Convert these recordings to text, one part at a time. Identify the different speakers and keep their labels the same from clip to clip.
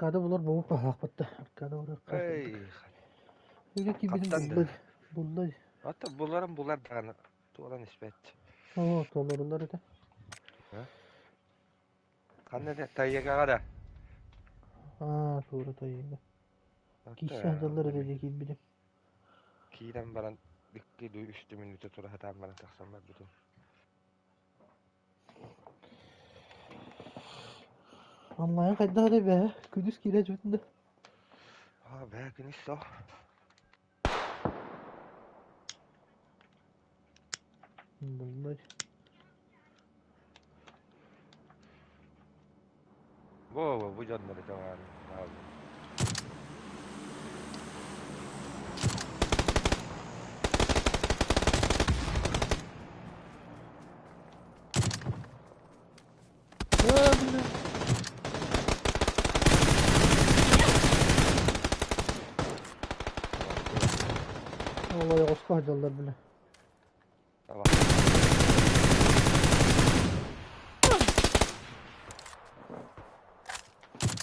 Speaker 1: Аркада булар буолуп баһаахпыт да. Аркада барыахха.
Speaker 2: Эй,
Speaker 1: Үйгэ киирбитин
Speaker 2: хаптан
Speaker 1: булла
Speaker 2: да.
Speaker 1: булла.
Speaker 2: Ата буларым булар даҕаны туолан испэт.
Speaker 1: Оо, толорулар этэ.
Speaker 2: Ханна да тайыгаҕа да.
Speaker 1: Аа, туора тайыга. Киирсэ
Speaker 2: Ата
Speaker 1: сылдьаллар этэ дии киирбитим.
Speaker 2: киирэн баран икки дуу үстүү мүнүүтэ тура сатаан баран тахсан барбытым.
Speaker 1: Онлайн хайдах эрэ бээ, күнүс киирэ дьүтүн да.
Speaker 2: Аа, бээ күнүс суох.
Speaker 1: Буллар.
Speaker 2: Во, бу дьоннор это баар.
Speaker 1: Аа, бля. Ол ойоҕоско сылдьаллар бля.
Speaker 2: Давай.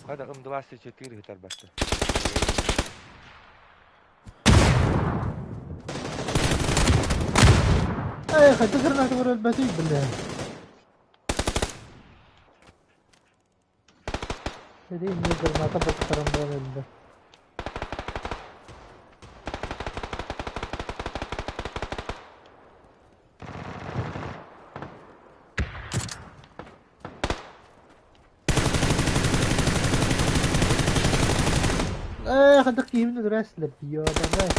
Speaker 2: Хада М24 ыытар барта.
Speaker 1: Эй, хайдах гранатабар өлбөтүй, бля. Сэрии иннигэр граната баттаран баран өллө. Ээ, хайдах киһибин өлөрөөсүлэр ёбаный.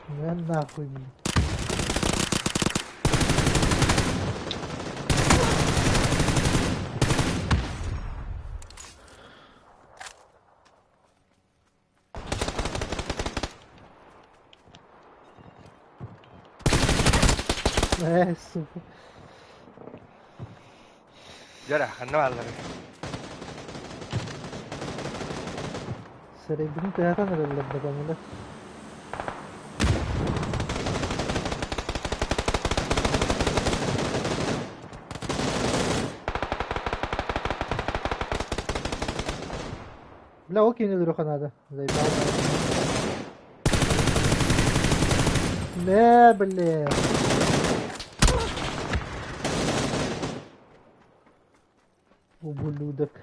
Speaker 1: На нахуй, блин. Ээ, сука.
Speaker 2: Дьэ, ханна бааллар?
Speaker 1: Сэрэйбитин тыаһатан эрэллэр да көҥүлэ. Бля, ол киһини өлөрүөххэ наада. Заебал. Бля, блин. Ублюдок.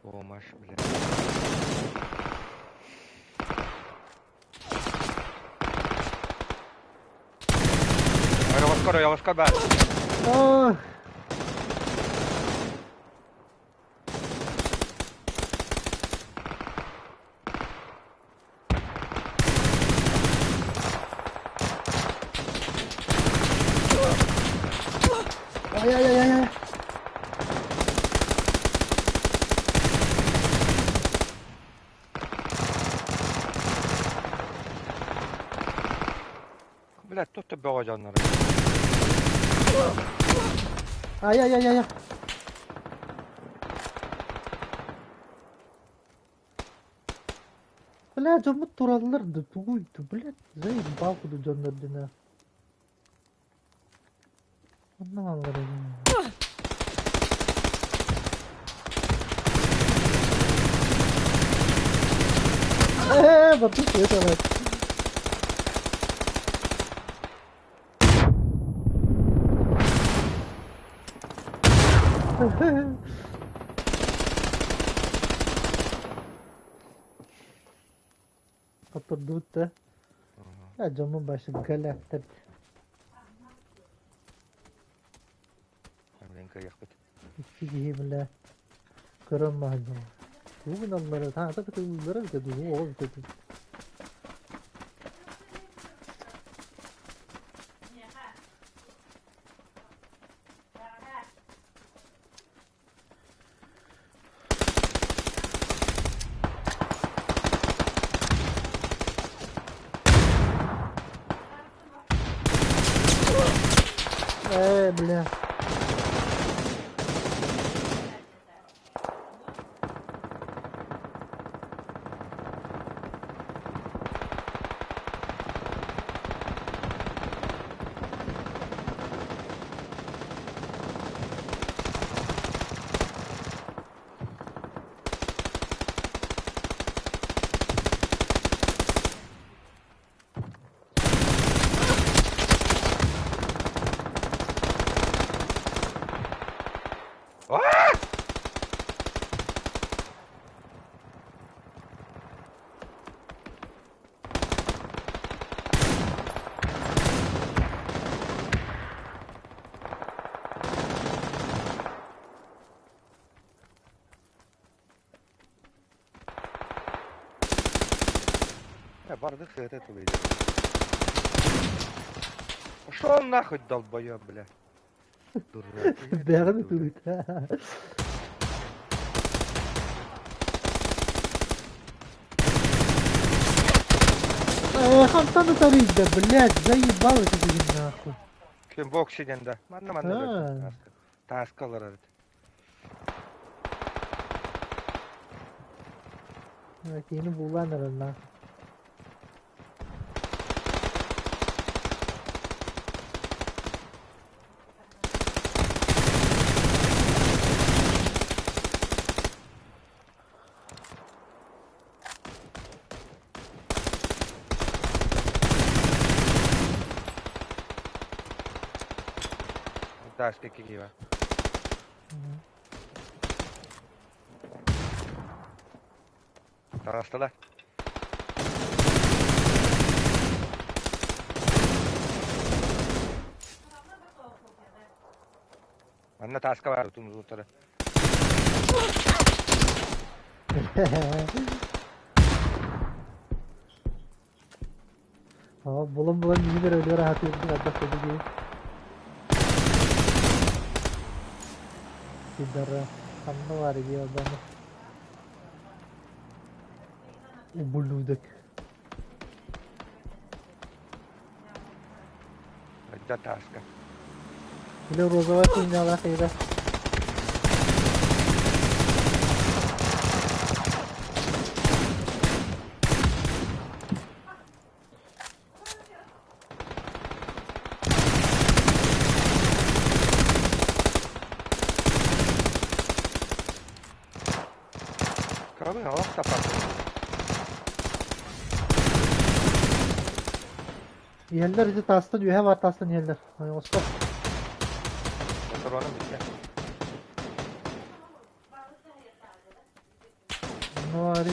Speaker 2: О, Маш, бля. Ойоҕоскор, ойоҕоско баар.
Speaker 1: Ох. Ай-яй-яй-яй.
Speaker 2: Бля, тут бөҕө дьоннор.
Speaker 1: Ай-яй-яй-яй. Бля, дьоммут тураллар да тугуй да, блядь, заебал куду дьоннор дина. Онно аллар Ээ, батыс это Хоттордубут да. Э, дьоммун башы галактар.
Speaker 2: Блин, кыайыахпыт.
Speaker 1: Икки киһи бля. Көрөн маһын тугу гыналлара, таҥата кытыллара эбитэ дуу, оҕо эбитэ дуу. Ээ, бля.
Speaker 2: Я бардык сыата тулуйда. Пошел нахуй, долбоеб, бля. Дурак.
Speaker 1: Бэҕин ытылыта. Э, хантан ытарыйда, блядь, заебал это деген нахуй.
Speaker 2: Ким бокси да. Манна манна
Speaker 1: А.
Speaker 2: Тааска олорор.
Speaker 1: Киһини булан эрэр нахуй.
Speaker 2: Тааска киһи Таҕыстылар. Манна тааска баар тумсуттара.
Speaker 1: Аа, булан-булан миигин эрэ өлүөр аһатыырдык ардах дии. Пидора, ханна баар дии Албана? Ублюдок.
Speaker 2: Айда тааска.
Speaker 1: Или розовая хуйнялаах Ира.
Speaker 2: Кабы олох тапар.
Speaker 1: Иһэллэр ити таастан үөһэ баар таастан иһэллэр. Ойоҕоско.
Speaker 2: Патроным бүттэ.
Speaker 1: Ну, ари.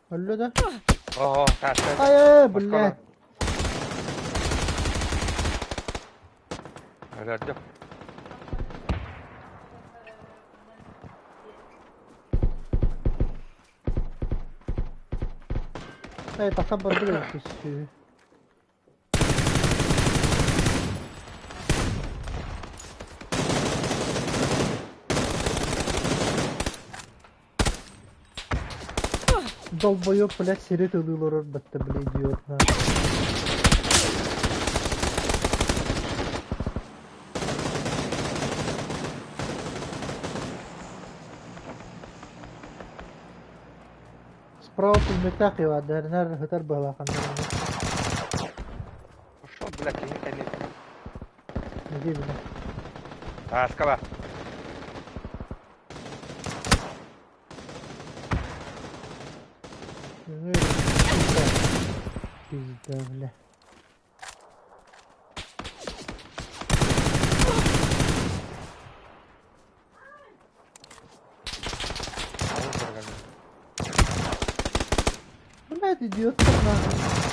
Speaker 1: Өллө да?
Speaker 2: Оо, тааска.
Speaker 1: Ай, блядь.
Speaker 2: Өлөрдүм.
Speaker 1: Эй, тахсан барбыт эбит. Долбоёб, блядь, сири тылыы олорор батта, бля, идиот, на. Справа пулеметах ивадернер хытар быһалааханнар.
Speaker 2: Пошел, блядь, киһи кэнни.
Speaker 1: Не бile.
Speaker 2: Тааска бар.
Speaker 1: Пизда, бля. Блядь, идиот нахуй.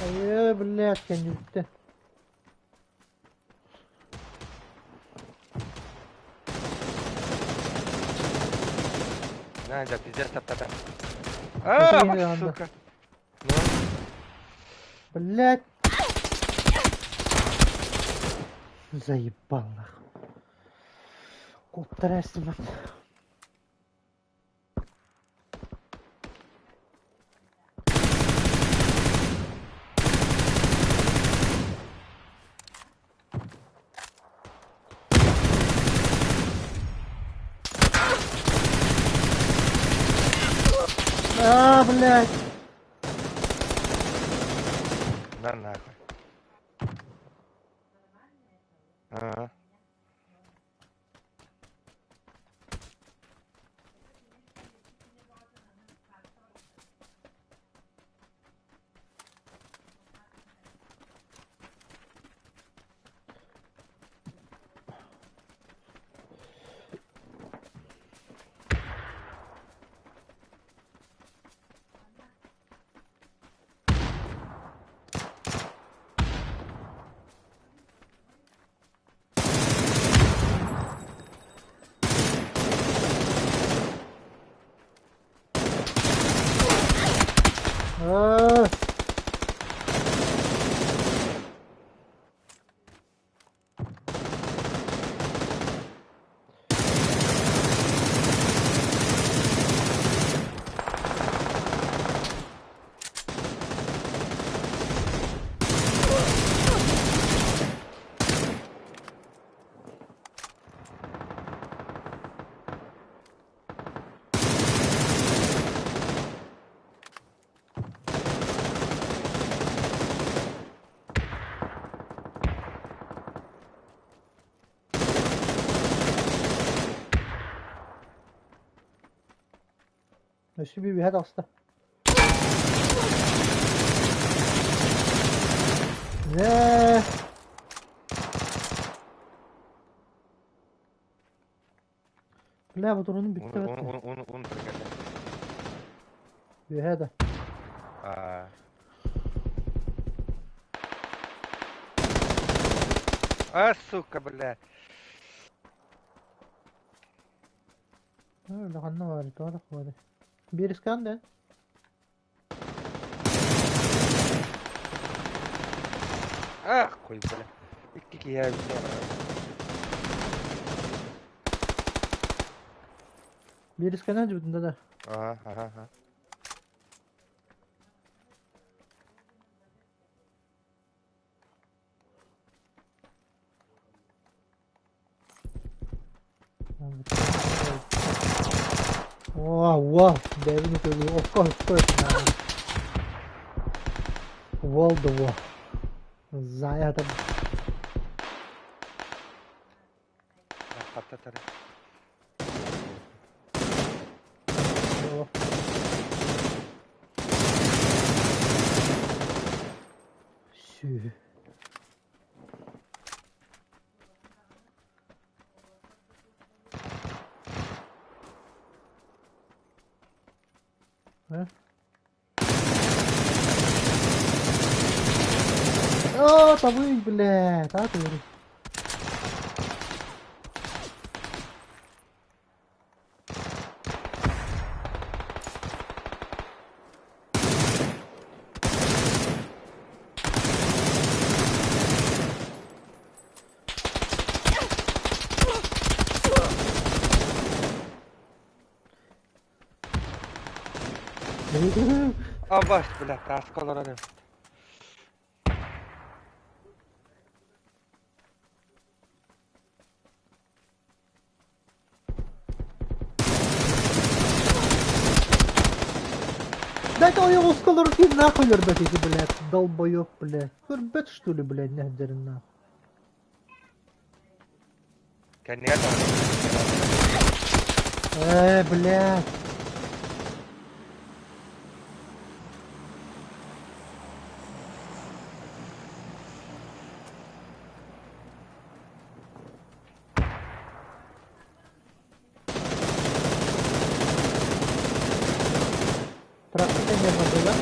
Speaker 1: Э, блядь, кэннибиттэн.
Speaker 2: На, да, пиздец, таптата. А, сука. Ну?
Speaker 1: Блядь. Заебал нахуй. Куттарасымат. А, блядь.
Speaker 2: На нахуй. Ага.
Speaker 1: Аа. Өссө биир үһэ таҕыста. Ээ. Бля, ботуруонум бүттэ
Speaker 2: Уну,
Speaker 1: бэрт.
Speaker 2: уну, уну, уну түргэтэ.
Speaker 1: Үөһэ да.
Speaker 2: Аа. А, сука, бля.
Speaker 1: Ханна баар, тоҕо тахсыбатый? Биэрискэҕин да?
Speaker 2: Ах, хуй, бля. Икки киһи
Speaker 1: Биэрискэнэн дьыбытын да да.
Speaker 2: Ага, ага, ага.
Speaker 1: Оо, уол, бэйэбин ытыалыы окко окко Уол да уол. Зая там.
Speaker 2: Хаттатары.
Speaker 1: Сү. Э? Оо, табый, блядь, а ты.
Speaker 2: Абас, бля, тааска олорон эбит.
Speaker 1: Да это ойоҕоско олорор киһи нахуй өлөрбөт ити, блядь, долбоёб, блядь. Көрбөт, что ли, блядь, нэһдэрин нахуй.
Speaker 2: Кэннигэр таҕыста.
Speaker 1: Э, блядь. Трактор кэннигэр бардылар.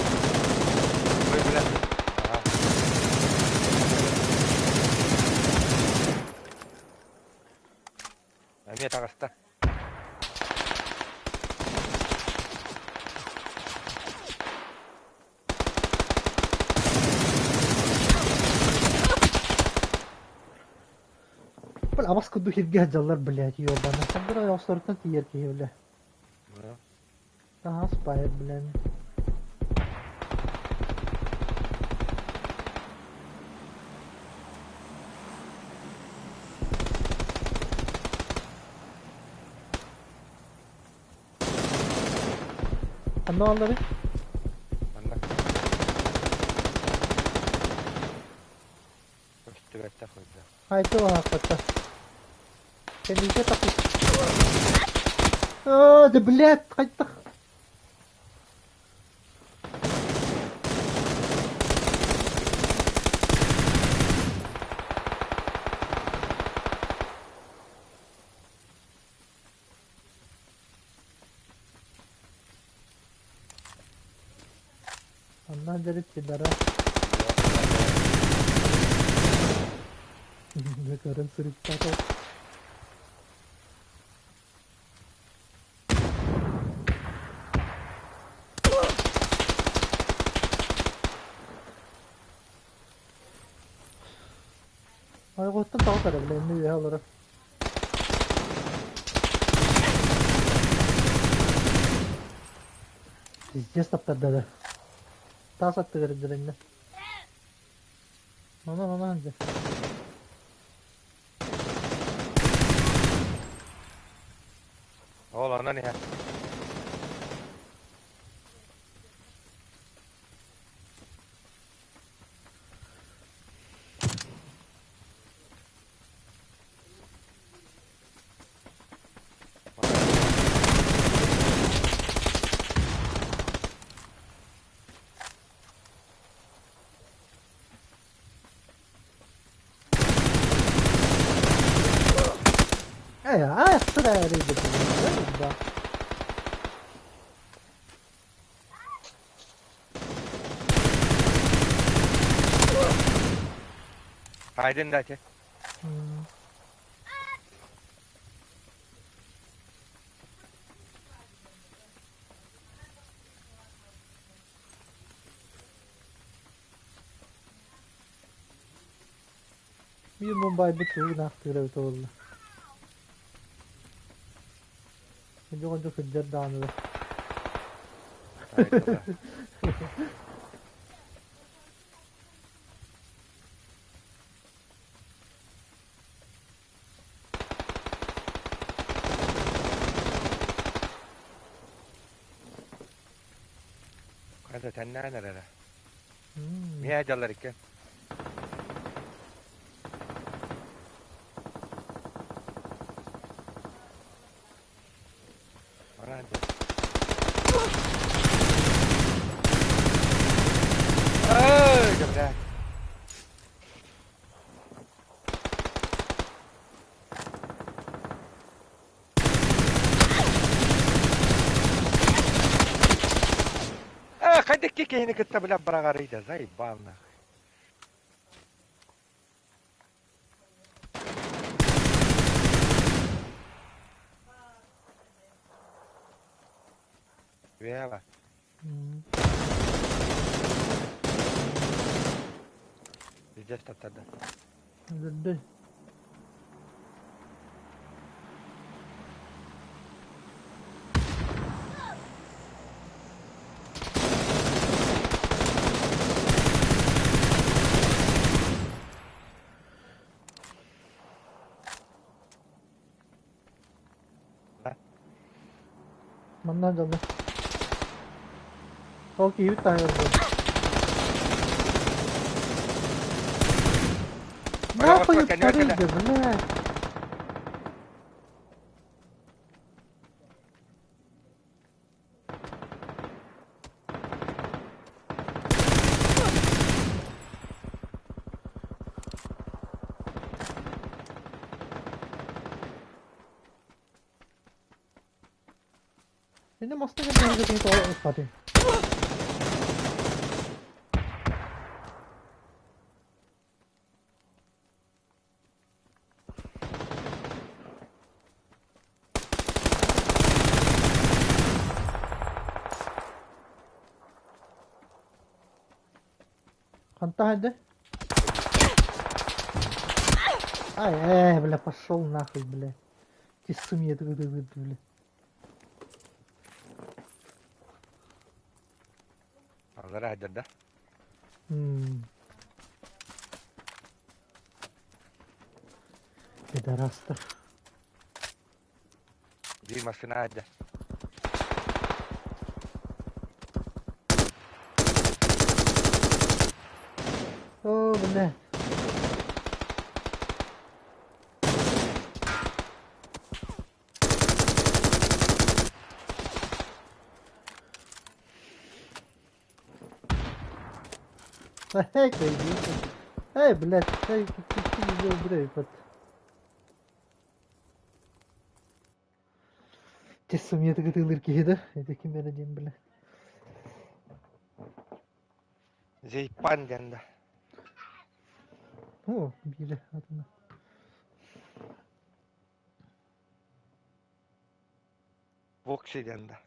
Speaker 2: Ой, бля. Ага. Эмиэ таҕыста.
Speaker 1: Бля, абас курдук сиргэ сылдьаллар, блядь, ёбана. Ханна ойоҕосторуттан тиийэр киһи, бля. Таһаас баайар, блядь. Ханна баалларый?
Speaker 2: Манна. Көстүбэттэх курдук.
Speaker 1: Хайты баһаахпатта. Кэннигэ тахсыс. Аа, да блядь, хайдах. Онно дьэрит пидора. Дьэ көрөн сырыттаҕа. Ойоҕуттан тоҕо көрө бile инни үөһэ олорор. Пиздец таптарда да. Таас аттыгар илдьириннэ. Онон онон дьэ.
Speaker 2: Ол онон иһэр.
Speaker 1: Э, аахтар ээрийдэ да.
Speaker 2: Aydın da ki.
Speaker 1: Биир Мумбайбыт тугу гынаахтыыра эбитэ буолла. Дьоҕончо сылдьар даҕаны да.
Speaker 2: Айдылар. Хата тэннээн эрэрэ. Миэ дьаллар икки. Манан дьэ. Ай, да блядь. Э, хайдах киһини кытта бля быраҕарый да, заебал нахуй. Үөһэ Пиздец таптарда.
Speaker 1: Өлөрдөй. Манна дьалла. Ол киһибит таһыгар буол.
Speaker 2: Ойоҕоско
Speaker 1: Нахуй
Speaker 2: кэннигэр кэлэ.
Speaker 1: парыйда, блядь. Ini маста кэлбэт тоҕо ыппатый? Хантан хайда? Ай, эй, бля, пошел нахуй, бля. Ти сумья, бля.
Speaker 2: Аллара сылдьар да?
Speaker 1: М. Пидорастар.
Speaker 2: Биир массыына сылдьар.
Speaker 1: О, бля. Эй, Эй, блядь, эй, ты ты Тесумья тылыр киһи да, это ким эрэ диэн бля.
Speaker 2: Зейпан диэн да.
Speaker 1: О, биирэ атына.
Speaker 2: Вокси диэн да.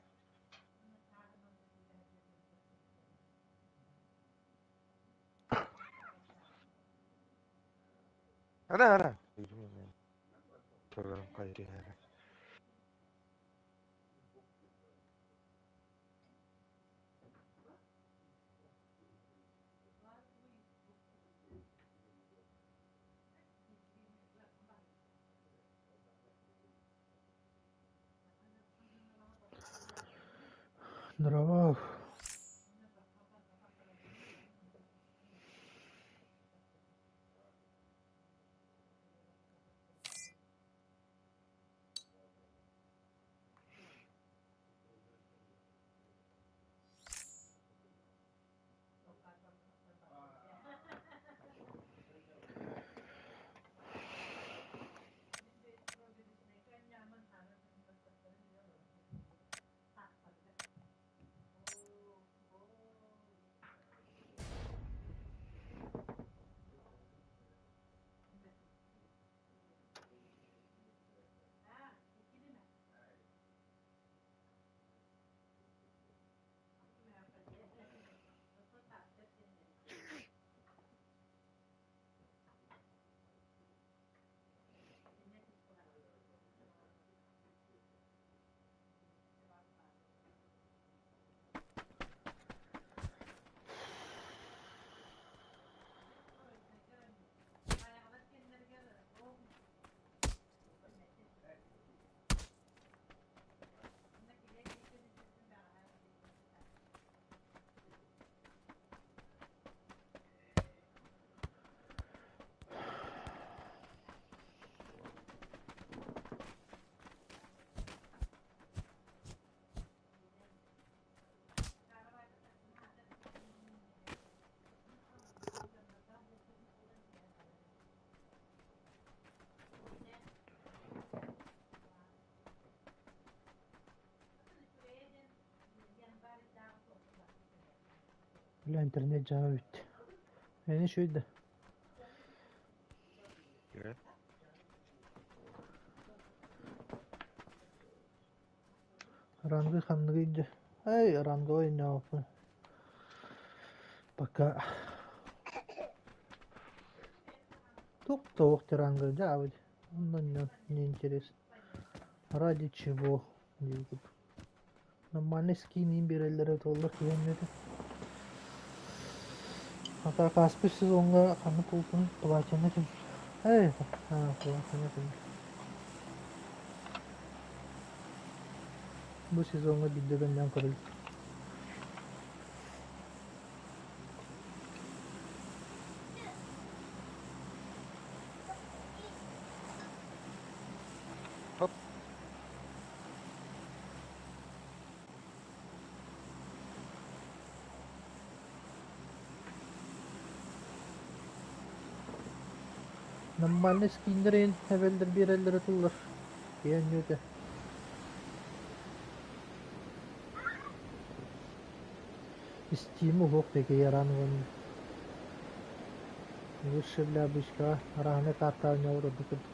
Speaker 2: Ана ана.
Speaker 1: Здорово. Бля, интернет дьаҥа бүттэ. Эни үчүгэй да? Ранга ханныгый дьэ? Эй, ранговый ньооппун. Пока. Туох туох ранга дьаабыт. Онно не интересно. Ради чего? Диэбит. Нормальный скин биэрэллэрэ буоллар киһи Хата ааспыт сезоҥҥа ханнык буолтун платина этим. Эй, платина этим. Бу сезоҥҥа биирдэ донньоон көрөлүк. Нормальный скиннэрин эбэллэр биэрэллэрэ тыллар. Киһи Steam уһуох диэки яран уонна Лучше бля обычка арааһынай картаҕа оонньообут ордук курдук.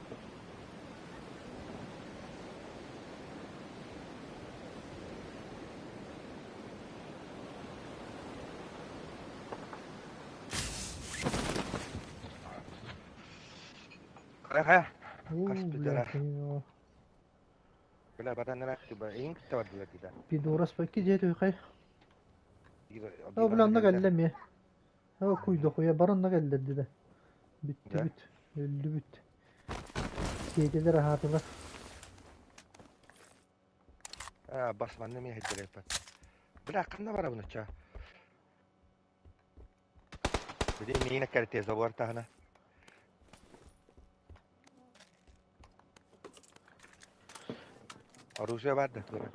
Speaker 2: Хайа хайа.
Speaker 1: Уу,
Speaker 2: Хас
Speaker 1: бля,
Speaker 2: пидорас.
Speaker 1: кино.
Speaker 2: Бля бараннара тиба эйин кытта бардылар дии да.
Speaker 1: Пидорас паки дьиэ түһүхэй.
Speaker 2: Биир
Speaker 1: О,
Speaker 2: биир
Speaker 1: бля,
Speaker 2: онно
Speaker 1: онно
Speaker 2: кэллэ.
Speaker 1: кэллэ эмиэ. О, куйда хуя бар онно кэллэр дии да.
Speaker 2: Да.
Speaker 1: Бүттүбүт. Өллүбүт. Сиэтилэр аһаатылар.
Speaker 2: Аа басманны эмиэ иһирдэрээппэт. Бля ханна барабын оччо? Били миин эккэртиэ забор таһына. Оружие бар да тура.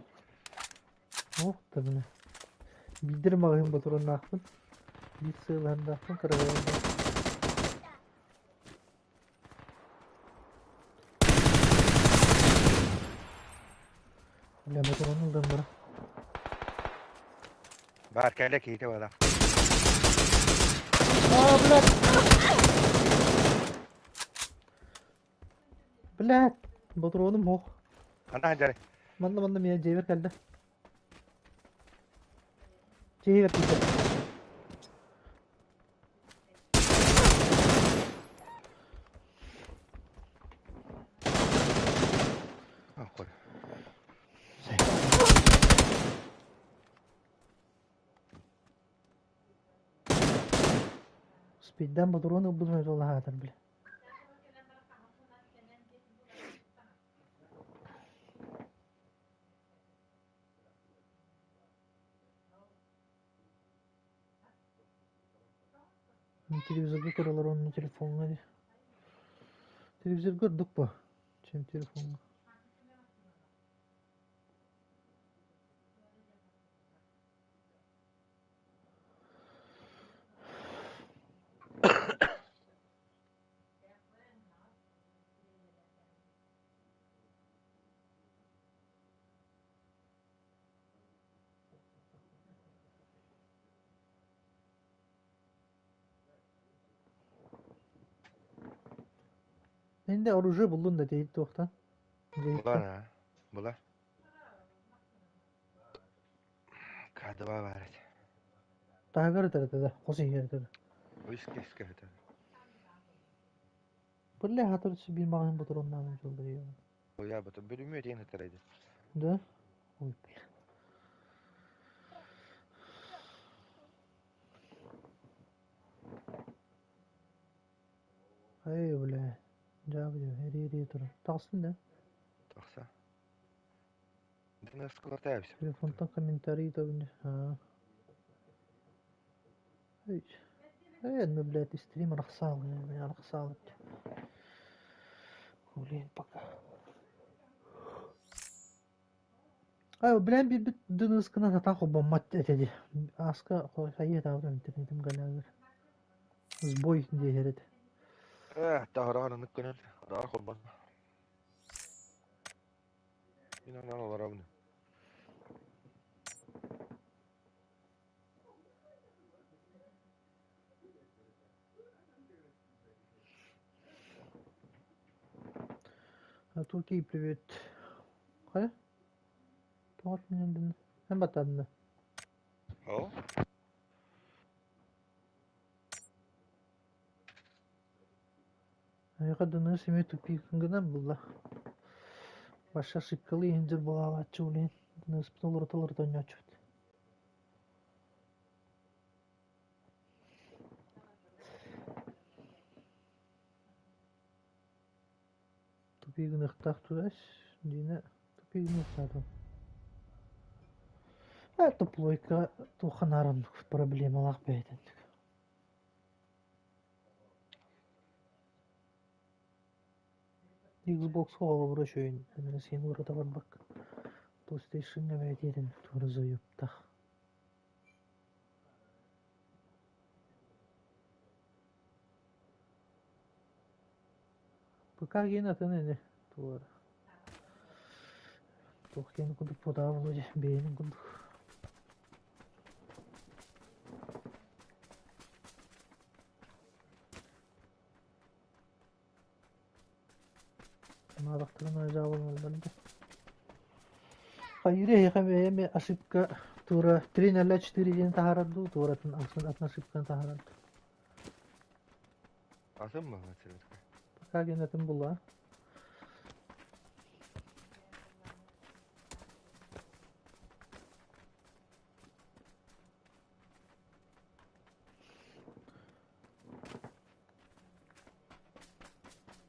Speaker 1: Ох да бля. Биирдэр маҕаһыын ботуруоннаахпын. Биир сыалаһаннаахпын кыраһыаннаахпын. Бля, ботуруону ылдан бара.
Speaker 2: Бар кэлэ киһитэ буолар.
Speaker 1: Аа, блядь! Блядь! Ботуруонум суох.
Speaker 2: Ханна сылдьарый?
Speaker 1: Манна манна миэ дьиэбэр кэллэ. Дьиэбэр тиийдэ.
Speaker 2: Охой.
Speaker 1: Спиддан ботуруон ылбытым эбит ол аһаатар бile. Телевизорга көрө олорон телефоҥҥа дии. Телевизорга ордук бо, чем телефоҥҥа. Инде оружие буллун да тиийит туохтан.
Speaker 2: Була
Speaker 1: Дьиэттэн.
Speaker 2: аа. Була. К2 баар этэ.
Speaker 1: Таһыгар ытар этэ да, хос иһигэр этэ да.
Speaker 2: Үскэ үскэ этэ.
Speaker 1: Бля, хатыр биир маҕаһыын ботуруоннаабын дьоллор
Speaker 2: Уйаабыта бүлүмүө диэн ытар этэ.
Speaker 1: Да? Ой, бля. Эй, бля. Дьаабы эрии-эрии турар. Таҕыстын да?
Speaker 2: Тахса. Динас
Speaker 1: Телефонтан комментарий табын. Аа. Эй, ну, блядь, стрим арахсаал, арахсаал. Блин, пока. Ай, билэн биирбит дыныскынан сатаан холбоммот этэ дии. Ааска хайыы таабыт интернетим галягыр. Сбой диэһэр этэ.
Speaker 2: Э, таһараан анык көнөн, адар холбон. Мин онон олоробун.
Speaker 1: А Туркий привет. Хайа? Тоҕо миннин эн баттаатыҥ
Speaker 2: О?
Speaker 1: Эйиэхэ дыныыс эмиэ тупик гынан булла. Баша ошибкалыы иһин дьыл буолааччы ол иһин дыныыспытын уларыта-уларыта оонньооччубут. Тупик гыныахтаах тугас Дина тупик гыныахтаах Это плойка туохха наар проблемалаах бэйэтин. Xbox холобура үчүгэйин син урата барбакка PlayStation-ҥа бэйэтиэтин туора заебтах. Пока киин атын ини туора. Туох киэн курдук фотоҕа Володя бэйэни курдук. Наадахтарын ажаабаланаллар да. Хайыыр эһиэхэ бэйэм ошибка туора 3.04 диэн таһаарар дуу, туоратын атын ошибканы таһаарар дуу.
Speaker 2: Атын мı серверге?
Speaker 1: Пока диэн атын булла.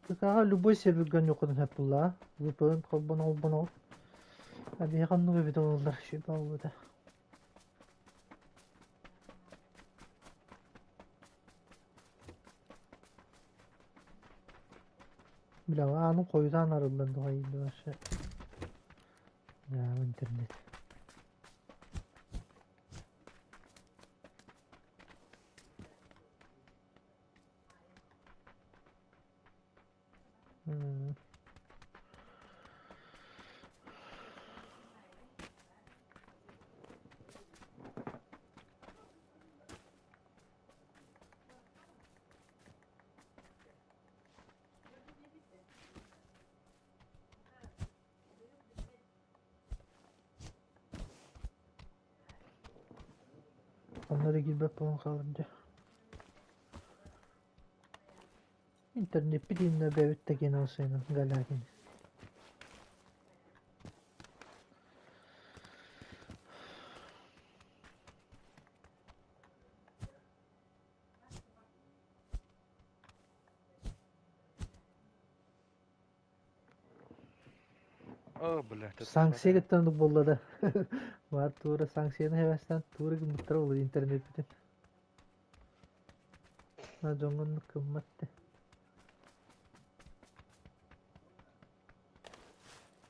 Speaker 1: ПК-ҕа любой сервергэ ньуккутун сөп булла. VPN холбоно-холбоно. А биһиэхэ оннук эбитэ буоллар, үчүгэй буолбута. Бля, ааны хойутаан арыллан дуҕайда вообще. Да, интернет. Онно да киирбэт буолан хаалар дьэ. Интернеппит иннэ бэйэбит да киэн алсыынан галякин.
Speaker 2: О, бля, тут
Speaker 1: Санкция кыттан буолла да. Баар туора санкцияны хэвэстэн туора гыммыттара буолуо интернеппитин. На дьоҥҥун кыммат да.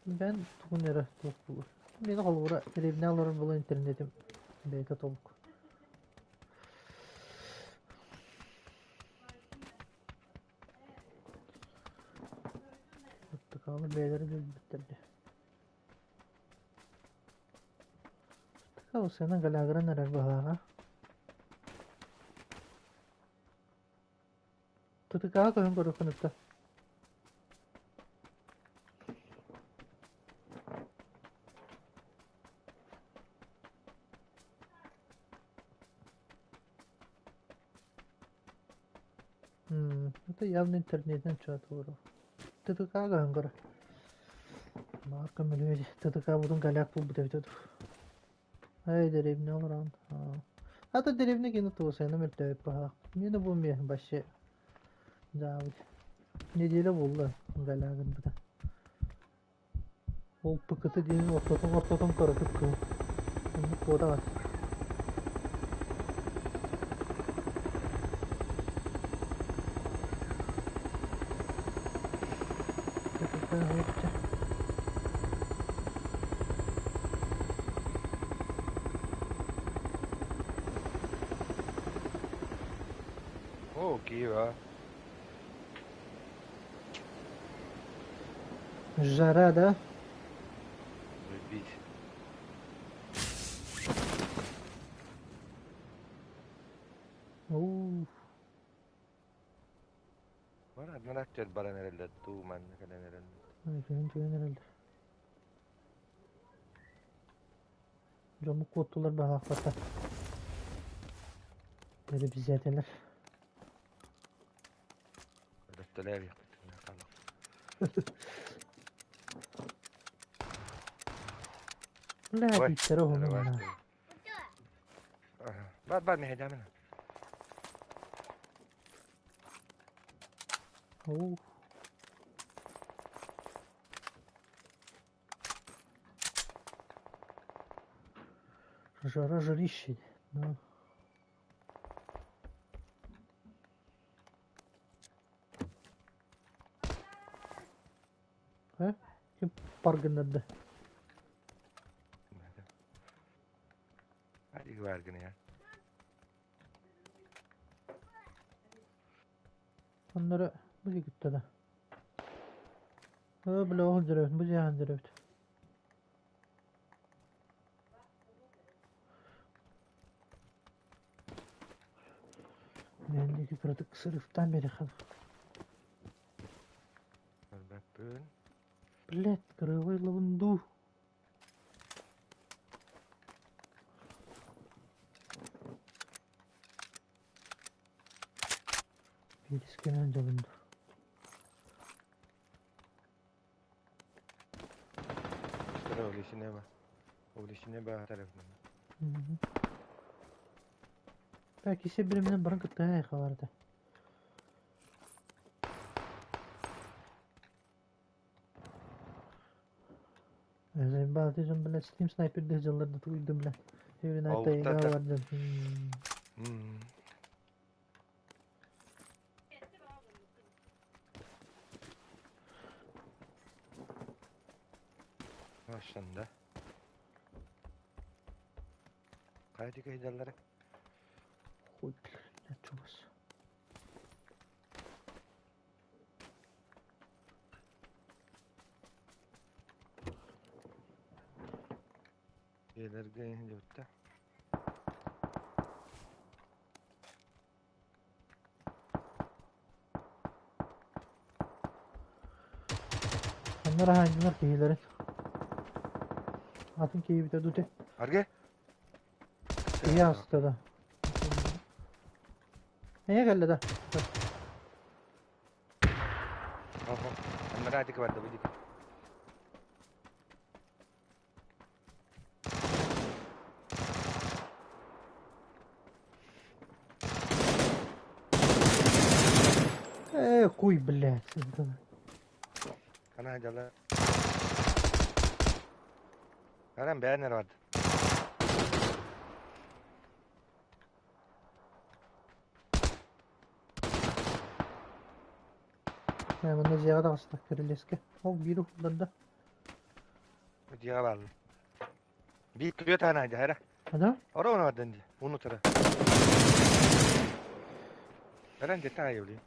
Speaker 1: Бэн тугун эрэ туох буолуо. Мин холобура дэриэбинэ олорор буолан интернетим бэйэтэ толук. Аттыкаалы бэйэлэрэ билбиттэр дии. Аттыкаалы сыана галягыран эрэр быһыылааҕа. ТТК-ҕа көһөн көрүөххүн ытта. Это явно интернетинэн чуотууру. ТТК көһөн көрө. Марка мөлүөдь ТТК бутун голяк булбут эбит эту. Эй, деревня олорон. А то деревня кини туосайна мөлтөөбүт баһаах. Мені бу ми вообще дьаабыт. Неделя буолла галягын быта. Ол ПКТ диэн ортотун ортотун кыратык кыл. Оннук куотаҕат.
Speaker 2: О, Киева.
Speaker 1: Жара, да?
Speaker 2: Любить.
Speaker 1: Уф.
Speaker 2: Бар админ актер баран эрэллэр дуу манна кэлэн эрэллэр.
Speaker 1: Күһүн түгэн эрэллэр. Дьоммут куоттулар баһаахпата. Бэрэбизээтэлэр.
Speaker 2: Өлөттөлөө хаалах.
Speaker 1: Бля,
Speaker 2: Ой,
Speaker 1: биттэрэ уһунна.
Speaker 2: Бар бар мэһэйдээмин.
Speaker 1: Ух. Жара жарище. Да. Э? Ким пар гыннарда?
Speaker 2: Hadi var ya.
Speaker 1: Onları bu gitti de. Бля, ол дьөрөбүт, бу дьиэҕин дьөрөбүт. Мен диэки кыратык сырыктаан биэриэххэ.
Speaker 2: Көрбөппүн.
Speaker 1: Блядь, кырыабай ылабын дуу. Биирискэнэн дьабын дуу.
Speaker 2: Увлечение тарafından.
Speaker 1: Так, ise birimden баран кытта хабарда. Баатыжым, блядь, Steam Sniper дьылларда туйдум, блядь. Every night I vardım.
Speaker 2: Başlandı. Kaydı kaydarları.
Speaker 1: Хуй, блядь, чугас.
Speaker 2: Şeyler bitti.
Speaker 1: Onlar hangiler киһилэрин. Атын киһи бүтэ дute.
Speaker 2: Арге?
Speaker 1: Киһи аста да. Нее кэллэ да?
Speaker 2: Oho. Onlar hadi vardı bu dik.
Speaker 1: Хуй, блядь.
Speaker 2: Ana hacılar. Karan beğenler vardı.
Speaker 1: Манна дьиэҕэ таҕыстах кирилиэскэ. Ол биир уһулларда.
Speaker 2: Дьиэҕэ бааллар. Биир күрүө таана хара.
Speaker 1: Ада?
Speaker 2: Ора оны vardı önce. Onu tara. Karan жета айылы.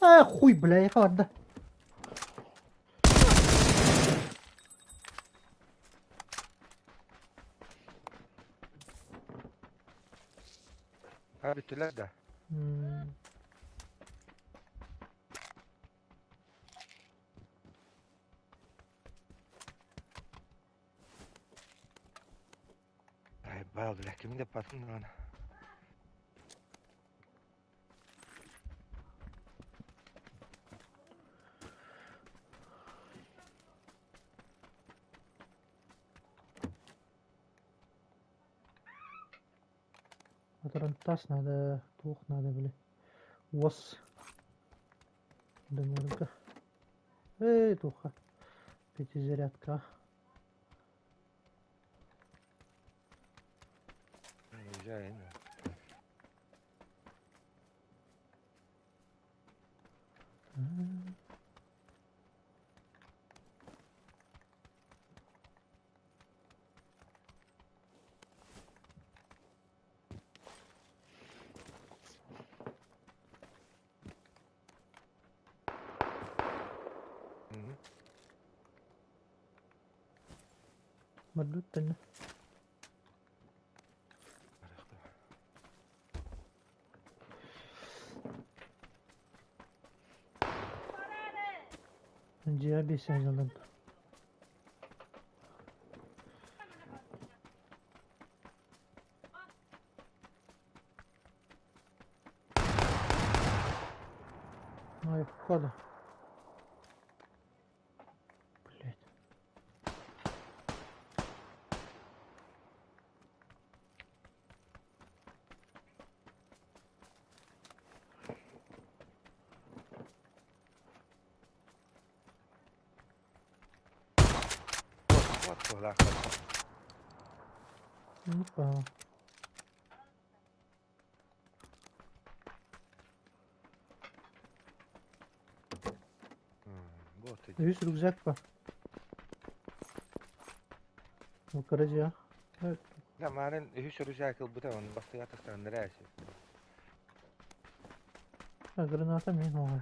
Speaker 1: А, хуй, бля, я vardı.
Speaker 2: Ha bittiler de. Ay bağlı kimin de patın lan.
Speaker 1: Тас надо, туох надо, бля. Уос. Дымырга. Эй, туха. Пятизарядка.
Speaker 2: Güzel.
Speaker 1: Мордут. Дьиэ бесен. Ай, входа. Блять.
Speaker 2: Вот.
Speaker 1: Ну, понял.
Speaker 2: Вот.
Speaker 1: Үс рюкзак па. Ну, короче,
Speaker 2: Марын үһүс рюкзак ылбыта, оны бастыга тастааннара эси.
Speaker 1: Граната мин оҕо.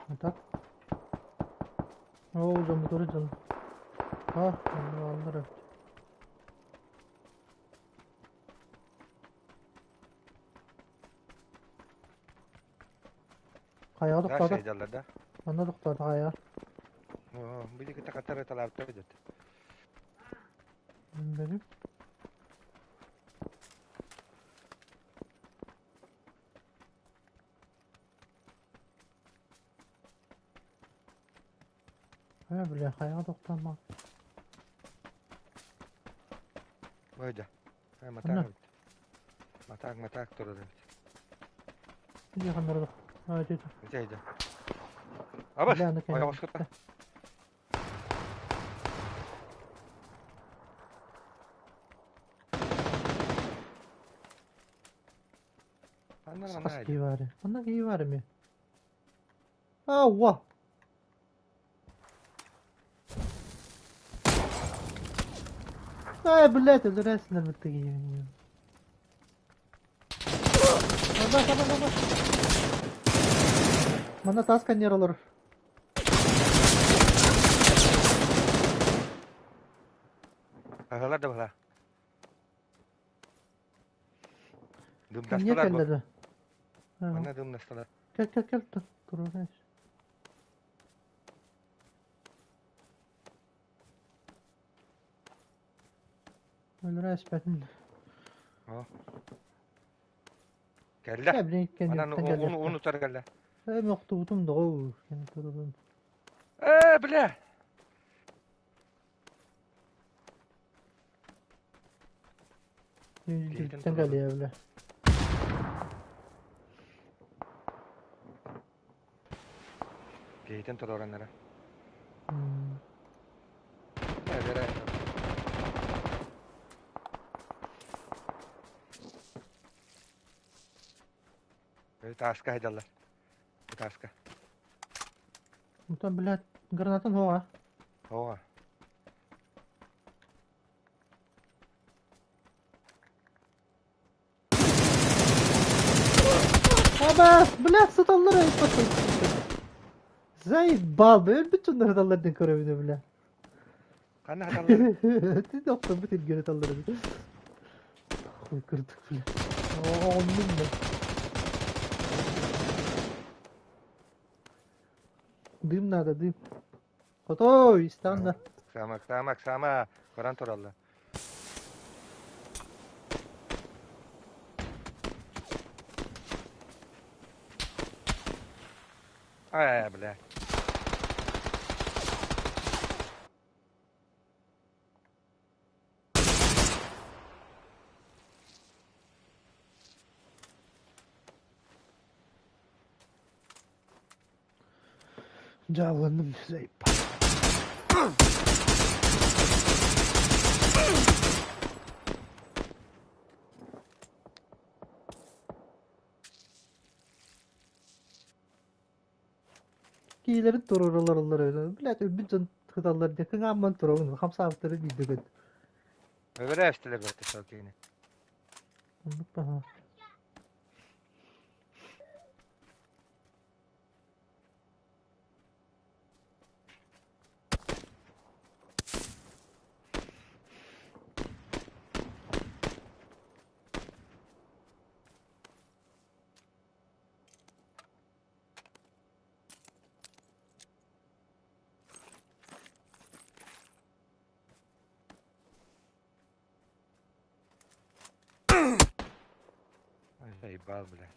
Speaker 1: Вот так. О, дьон дьон. А, аллара. Хайаҕа тохтоото?
Speaker 2: Сылдьаллар да?
Speaker 1: Манна тохтоото хайаҕа.
Speaker 2: Били кытта хаттары талаабыттар эбит.
Speaker 1: Били. Хайа бile хайаҕа тохтоон
Speaker 2: Ойда. Матаак эбит. Матаак матаак турар эбит.
Speaker 1: Дьиэханнары
Speaker 2: Дьэ, Абас! Ойоҕоскута.
Speaker 1: Хас киһи баар? Манна киһи баар эмиэ. Ауа! Ай, блядь, өлөрөөсүнэр бытты киһи. Бaba, бaba, бaba. Манна таас каньер олорор.
Speaker 2: Аһылар да бала.
Speaker 1: Каньер
Speaker 2: Дымдастылар бу.
Speaker 1: кэллэ да.
Speaker 2: Манна дымнастылар.
Speaker 1: Кэл, кэл, кэл, туруорай. Өлөрө эспэтин.
Speaker 2: Кэллэ.
Speaker 1: Кэбилин
Speaker 2: Анан
Speaker 1: кэнниттэн кэллэ.
Speaker 2: ун утары кэллэ.
Speaker 1: Ээ, мохтубутум доҕоо, кэнни турурун.
Speaker 2: Ээ, бля!
Speaker 1: Үрдүттэн кэлиэ бля.
Speaker 2: Киһитин туруораннара. Тааска сылдьаллар. Тааска.
Speaker 1: Онтон, блядь, гранатын суоҕа.
Speaker 2: Суоҕа.
Speaker 1: Абаас, блядь, сыталлар айыппаттар. Заебал, өлбүт дьоннор сыталлар диэн көрөбүн бля.
Speaker 2: Ханна сыталлар?
Speaker 1: Ти охторбут илгere сыталлар эбит. Хуй кырдык, бля. Оҕоннум да. Дым надо, дым. Хотой, истан да.
Speaker 2: Сама, сама, сама. Көрөн тураллар. Ай, бля.
Speaker 1: Дьаалланным заебал. Киилэрин туруораллар эбит. Блядь, өлбүт дьон сыталлар диэн кыҥаамман туруорун хамсаабыттары биирдэ көт.
Speaker 2: Өлөрө эстилэр бэрт сол киһини.
Speaker 1: Оннук баһаа.
Speaker 2: Заебал, блядь.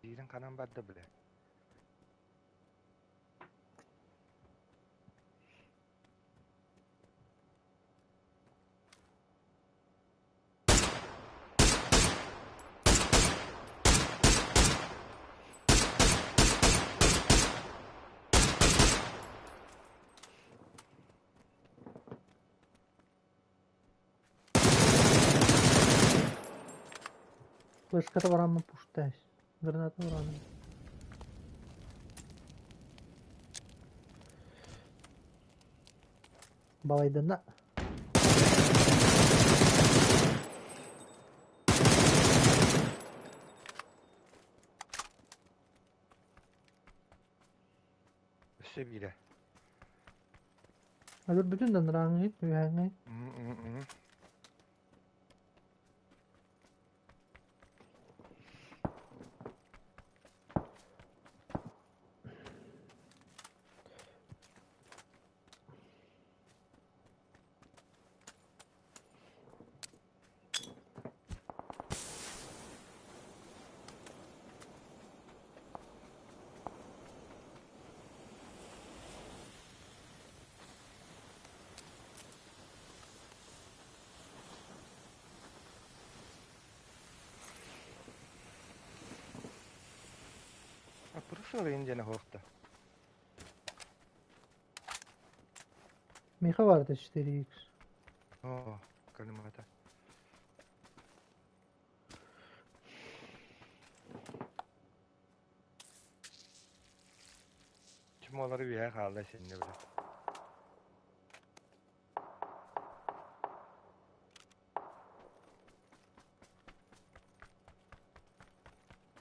Speaker 2: Биирин ханан барда, блядь?
Speaker 1: Флешката бараммын пуштай. Граната бараммын. Балайданна.
Speaker 2: Өссө биирэ.
Speaker 1: Өлөрбүтүн да нырааҥҥыт, үһээҥҥит.
Speaker 2: М-м-м. Просто диэн оһуохта.
Speaker 1: Миэхэ баарда 4X.
Speaker 2: Оо, калимата. Чумолары үөһэ хаалла синне бile.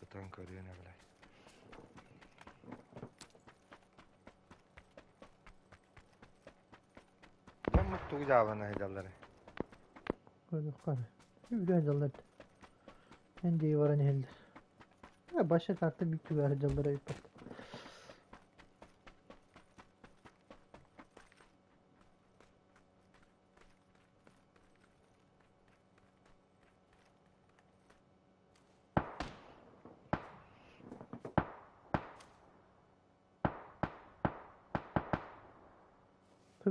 Speaker 2: Тутан көрүөн эбилэ. Дьоммут тугу дьаабана сылдьаллар?
Speaker 1: Көрүөххэ. Үлэ сылдьаллар. Эн дии баран иһэллэр. Баша карта биир түгэр сылдьаллар эбиппит.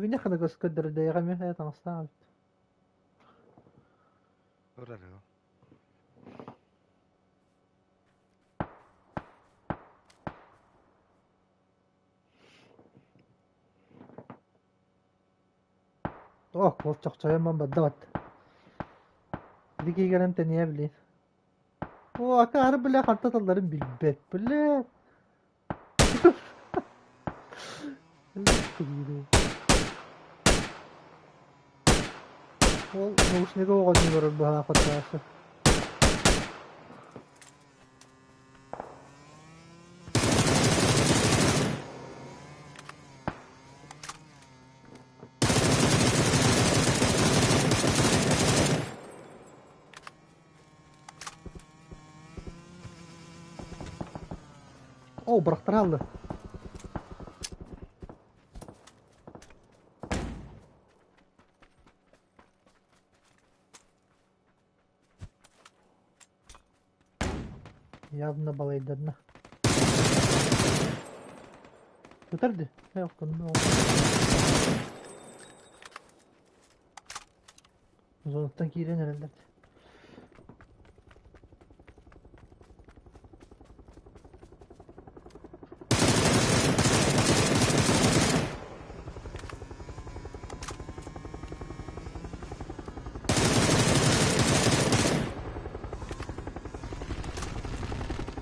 Speaker 1: Бүгүннэ ханагас көрдөрдөйҕэ эмиэ таҥастаах эбит.
Speaker 2: Турар ол.
Speaker 1: О, ол чохчойон барда бат. Ити киһи тэнийэ билин. О, акаары бля ханта талларын билбэт, бля. Ол наушнига оҕонньор быһаах хотаасы. О, бырахтараллы. Явно балайдарна. Көтөрдү. Зонаттан киирэн эрэллэр.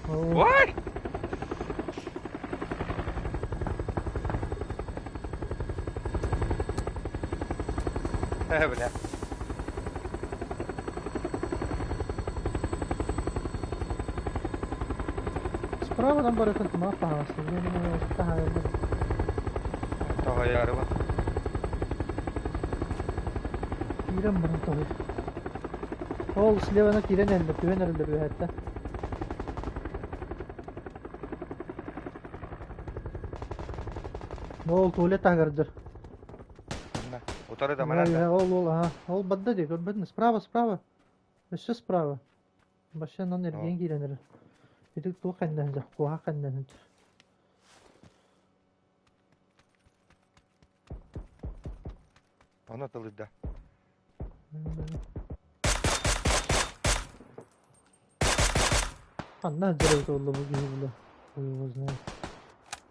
Speaker 1: Оо,
Speaker 2: What? Бля.
Speaker 1: Справа там барытын тумаа таһаҕас. Я думаю, таһаарар.
Speaker 2: Тоҕойоору
Speaker 1: Киирэн баран тоҕуй. Ол слеваны киирэн эрэллэр, түһэн эрэллэр үөһэттэн. Ол туалет таһыгар
Speaker 2: Манна. Утары да манан да.
Speaker 1: Ол ол аха. Ол бадда дии көрбөтүн. Справа, справа. Өссө справа. Вообще онон эргийэн киирэн эрэр. Ити туох кэннэ куоһах кэннэ
Speaker 2: Ону атылыйда.
Speaker 1: Ханна сылдьар эбит буолла бу киһи була? Хуй его знает.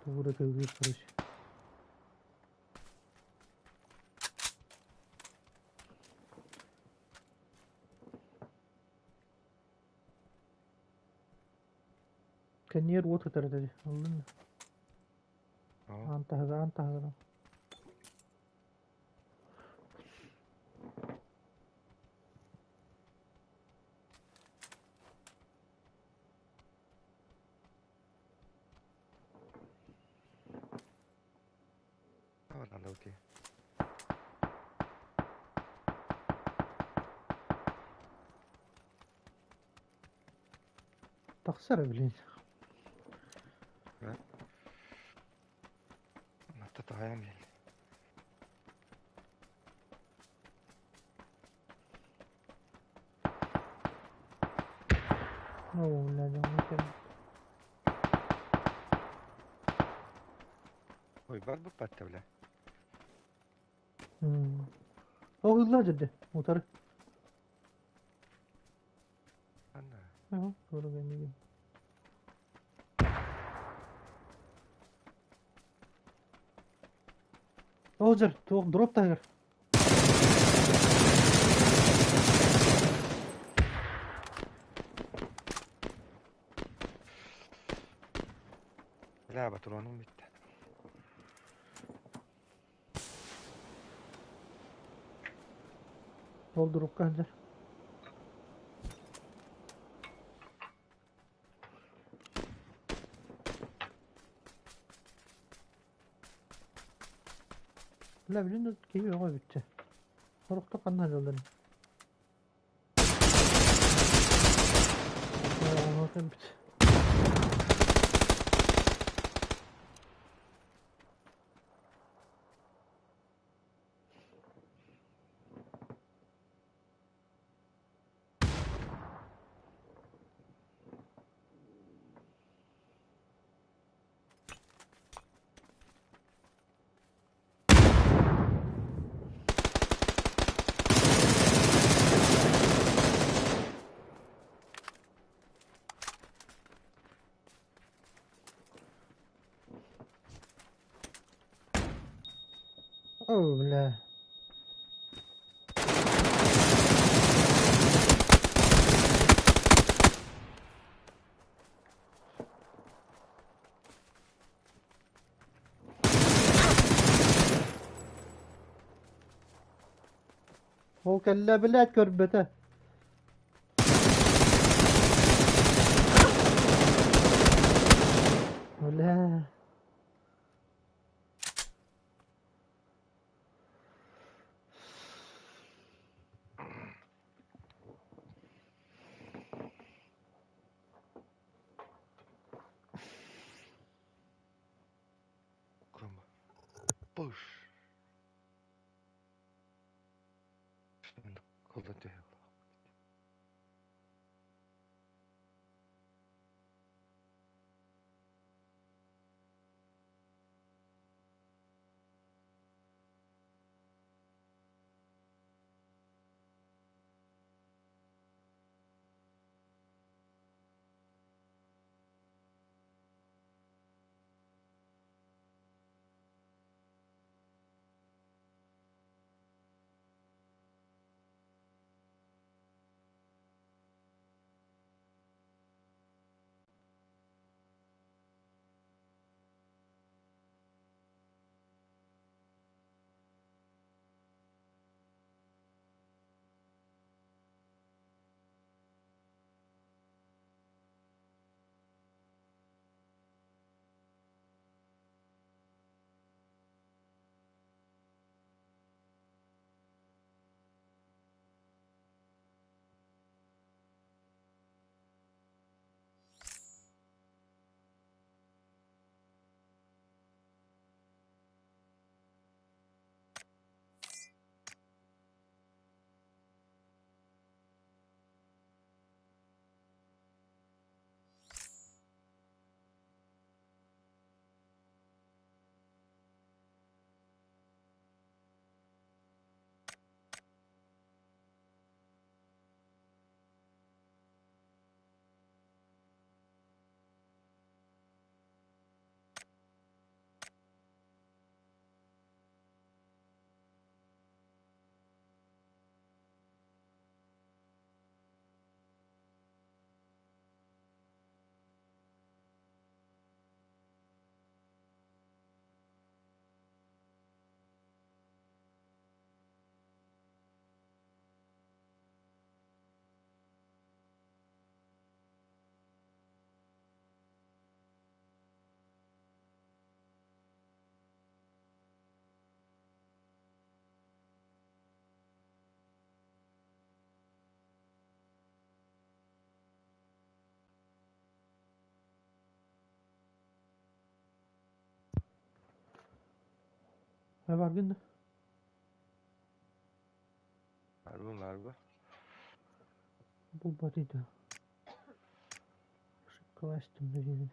Speaker 1: Тугу эрэ тыаһыыр короче. Кэнниэр уот ытар этэ дии. Ыллын да. Аан таһыгар, аан таһыгар.
Speaker 2: Надо уйти.
Speaker 1: Тахсар, блин.
Speaker 2: Татаайан биэрдэ.
Speaker 1: Оо, бля, дьоҥҥо кэлбит.
Speaker 2: Ой, бар буппатта, бля.
Speaker 1: Ол ылла дьэрдэ, утары.
Speaker 2: Анна.
Speaker 1: Ага, туора кэннигин. Ол дьэр, туох дроп таһыгар.
Speaker 2: Бля, патроным бүттэ.
Speaker 1: Ол дропка сылдьар. Бля, блин, киһи бөҕө эбит Сорохтор ханна сылдьаллар? Ону кэлбит. О, бля. Ол кэллэ, блядь, көрбөтө. Бля.
Speaker 2: Крома. Пыш. Колдон түһэ.
Speaker 1: Баргын да?
Speaker 2: Барбын барбын.
Speaker 1: Булбат да. Ошибкаластым да.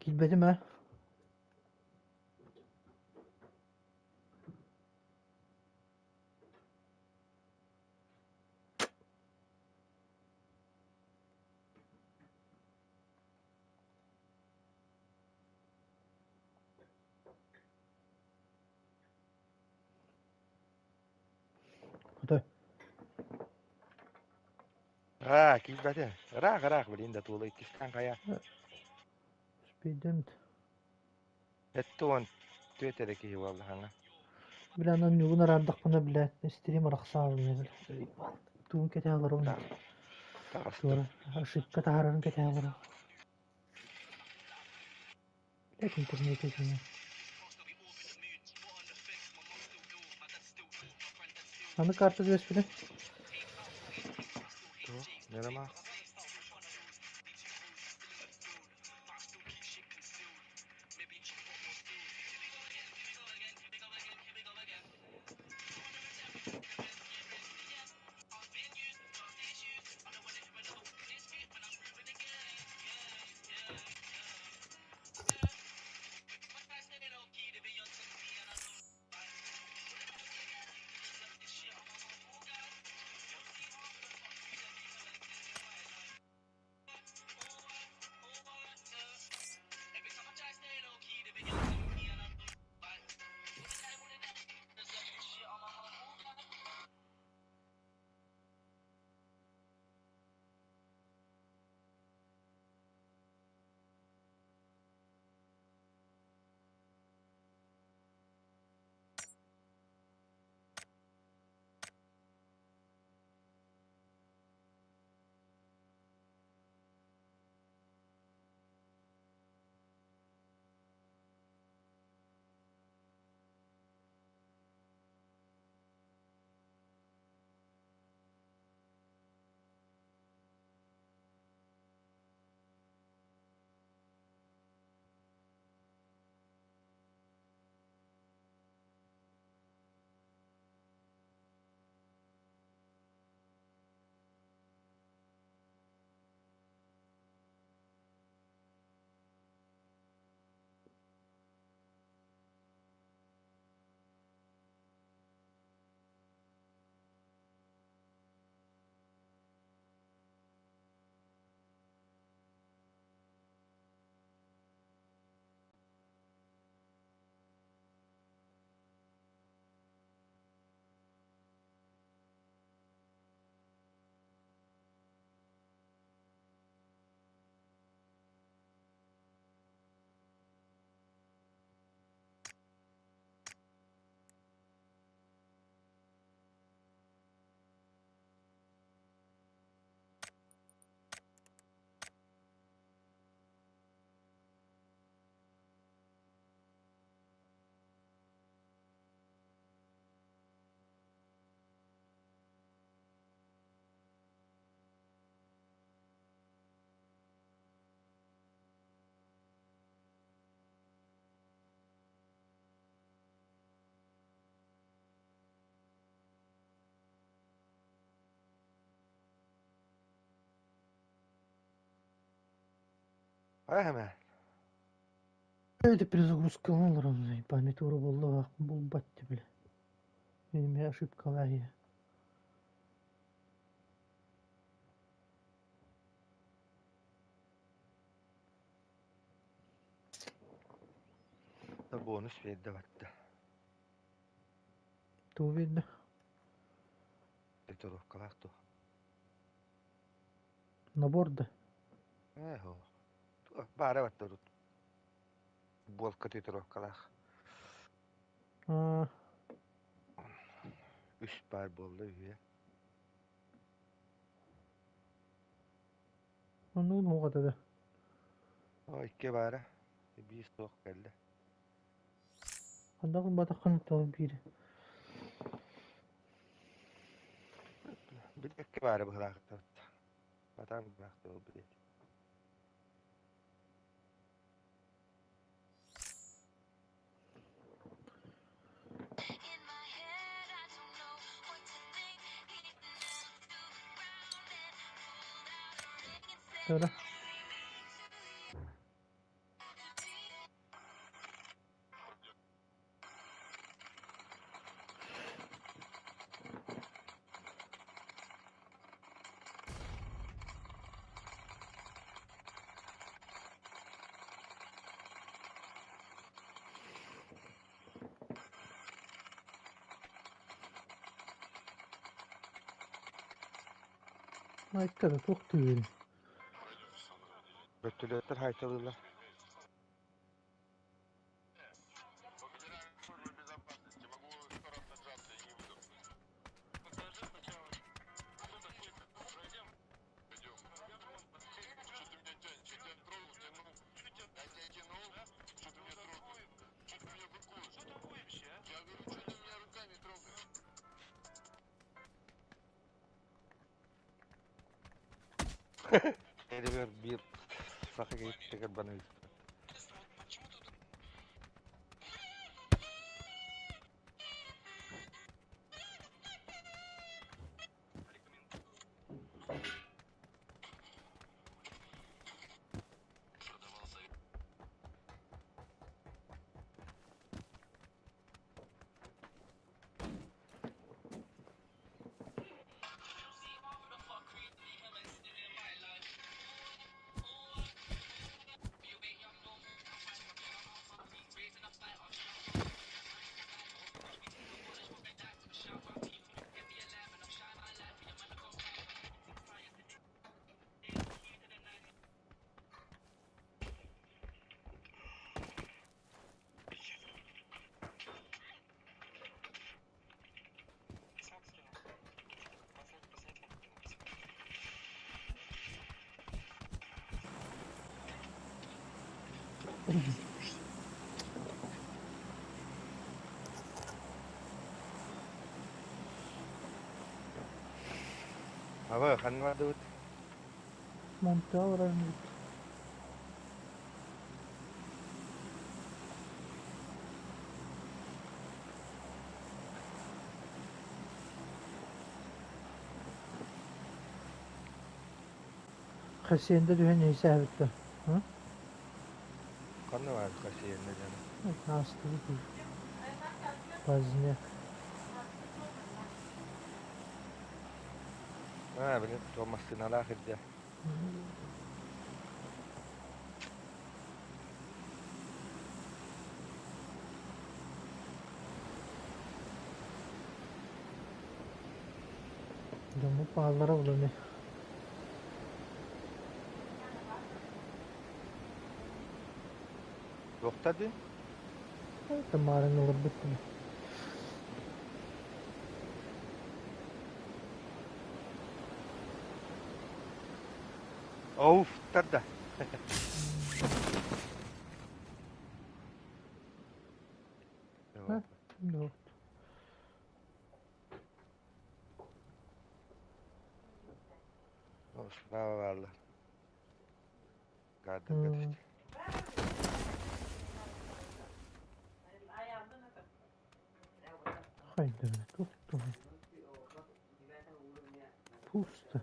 Speaker 1: Киирбэтим ээ. Хотой.
Speaker 2: Аа, киирбэтэ. Ыраах ыраах билин да туола иккистээн хайа.
Speaker 1: Спидент.
Speaker 2: 74 эрэ киһи буолла хаҥа.
Speaker 1: Бля, анан ньугун араардахпына, блядь, стрим арахсаалына, бля. Тугун кэтэһэ олоробун.
Speaker 2: Таҕыстым.
Speaker 1: Туора ошибка таһаарарын кэтэһэ олоробун. Блядь, интернет этиҥэ. Аны карта түбэспитэ.
Speaker 2: Туох? Ньырамаах. Хайа эмэ?
Speaker 1: Это перезагрузка олорон память буолла булбат бile. Benim ошибкалар я.
Speaker 2: Бонус биэрдэ батта.
Speaker 1: Тугу биэрдэ?
Speaker 2: Татуировкалаах дуо?
Speaker 1: Набор да?
Speaker 2: Ээ, баара батта урут. Буолка татуировкалаах.
Speaker 1: Аа,
Speaker 2: Үс баар буолла үһүө.
Speaker 1: Оннугун уоҕата да.
Speaker 2: Оо, икки баара. Биир суох кэллэ.
Speaker 1: Ханна гымматаххын тоҕо биир.
Speaker 2: Били икки баара быһылаахтабыт. Батаан быһылаахтабыт билиэт.
Speaker 1: Söyle. Айка да туох түгэн.
Speaker 2: Бөртөлүөттэр хаайталыыллар. Эригэр биир саха киһитигэр баны ыыппыт. Аба ханна бардыбыт?
Speaker 1: Монтео баран Хасиенда түһэн иһисээбиттэ.
Speaker 2: Ханна бар хасиенда диэн?
Speaker 1: Аастыбыт Поздняк.
Speaker 2: Аа, били туох массыыналаах ирдэ.
Speaker 1: Дьоммут бааллара буланы.
Speaker 2: Туохта дии?
Speaker 1: Тамарын олорбут
Speaker 2: Оуфтар да.
Speaker 1: Ha? Yok.
Speaker 2: Справа бааллар. Кадрга түстэ.
Speaker 1: Хайда туох Пусто.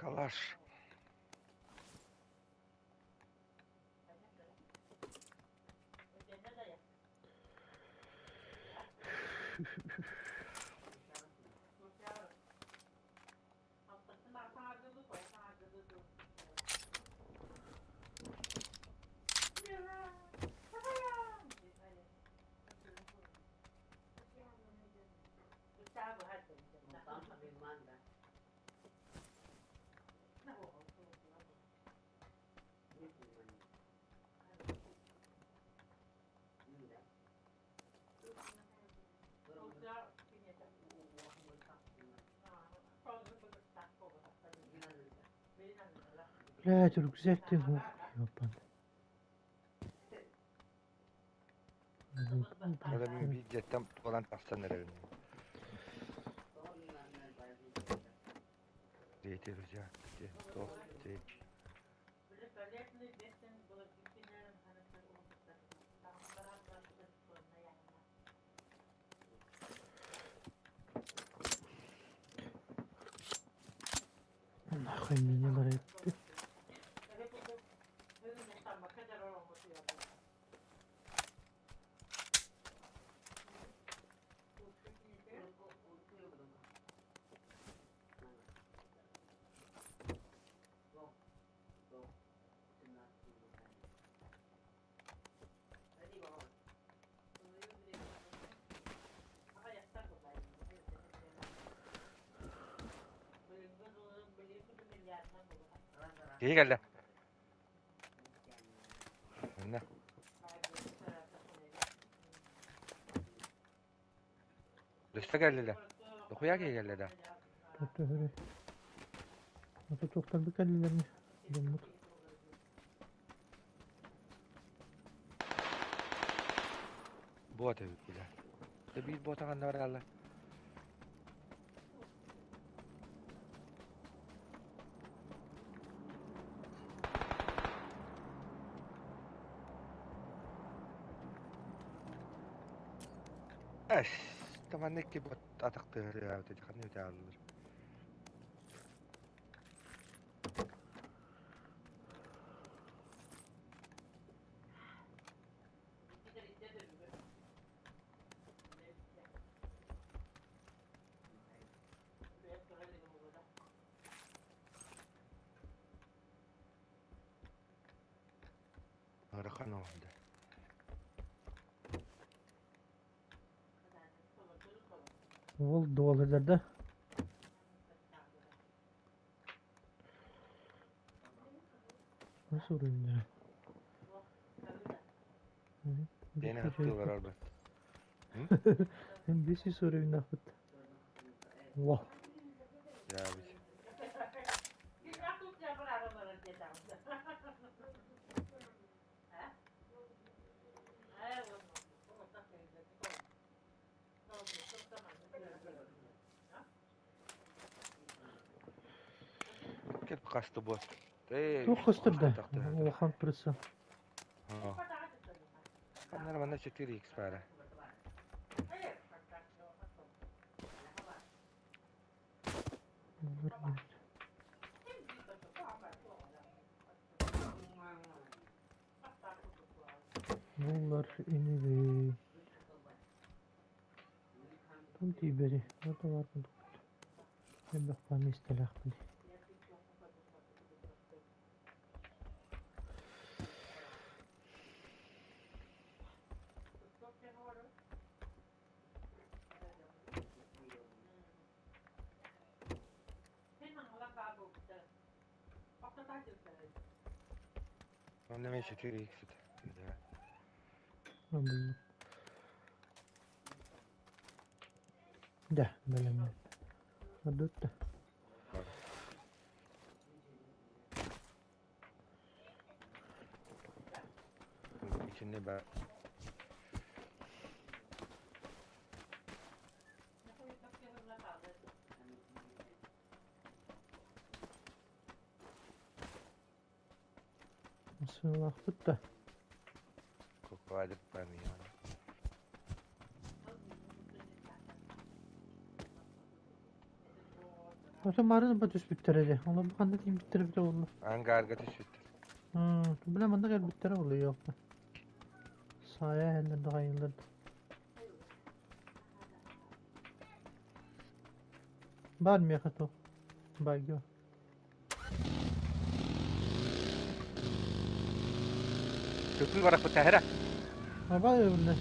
Speaker 2: Калаш.
Speaker 1: Блядь, рюкзак ты ну, ёбан.
Speaker 2: Ол мин биир дьиэттэн буолан тахсан эрэбин. Дети рюкзак, туох
Speaker 1: Нахуй меня барайппы.
Speaker 2: Киһи кэллэ. Манна. Өссө кэллилэр. Дохуя киһи кэллэ да?
Speaker 1: Төһөрүй. Ото туохтарбыт кэллилэр ми? Дьоммут.
Speaker 2: Буот эбит бile. Да биир буота ханна бараллар? Эс, манна икки бот атахтыыр ханна үтэ Ыарахан оҕонньор.
Speaker 1: Уол дуолуйдар да? Суруйда.
Speaker 2: Диэн аттыылар арбат.
Speaker 1: Биси суруйнахпыт. Во.
Speaker 2: Яабит. Кеп хасты бу.
Speaker 1: Туох көстөр да? Улахан прицел.
Speaker 2: Ханнар манна 4x баара.
Speaker 1: Буллар инибит. Тон тиийбэри, ортолор курдукпут. Элбэх миэстэлээхпин.
Speaker 2: Онно мен 4x
Speaker 1: Буллум. Дьэ, бэлэммин. Ордут да.
Speaker 2: Итиннэ баар.
Speaker 1: Сыалаахпыт да.
Speaker 2: Кукладик помимо.
Speaker 1: Ото марын ба түспүттэрэ дии. Олор бу ханна тиийбиттэрэ эбитэ буолла.
Speaker 2: Ангарга түспүттэр.
Speaker 1: Бile манна кэлбиттэрэ буолла ёпта. Саайа иһэллэр да хайыыллар да. Баар миэхэ туох. Байгё.
Speaker 2: Көтүү барахпыт эһэрэ.
Speaker 1: Абай öbürüne.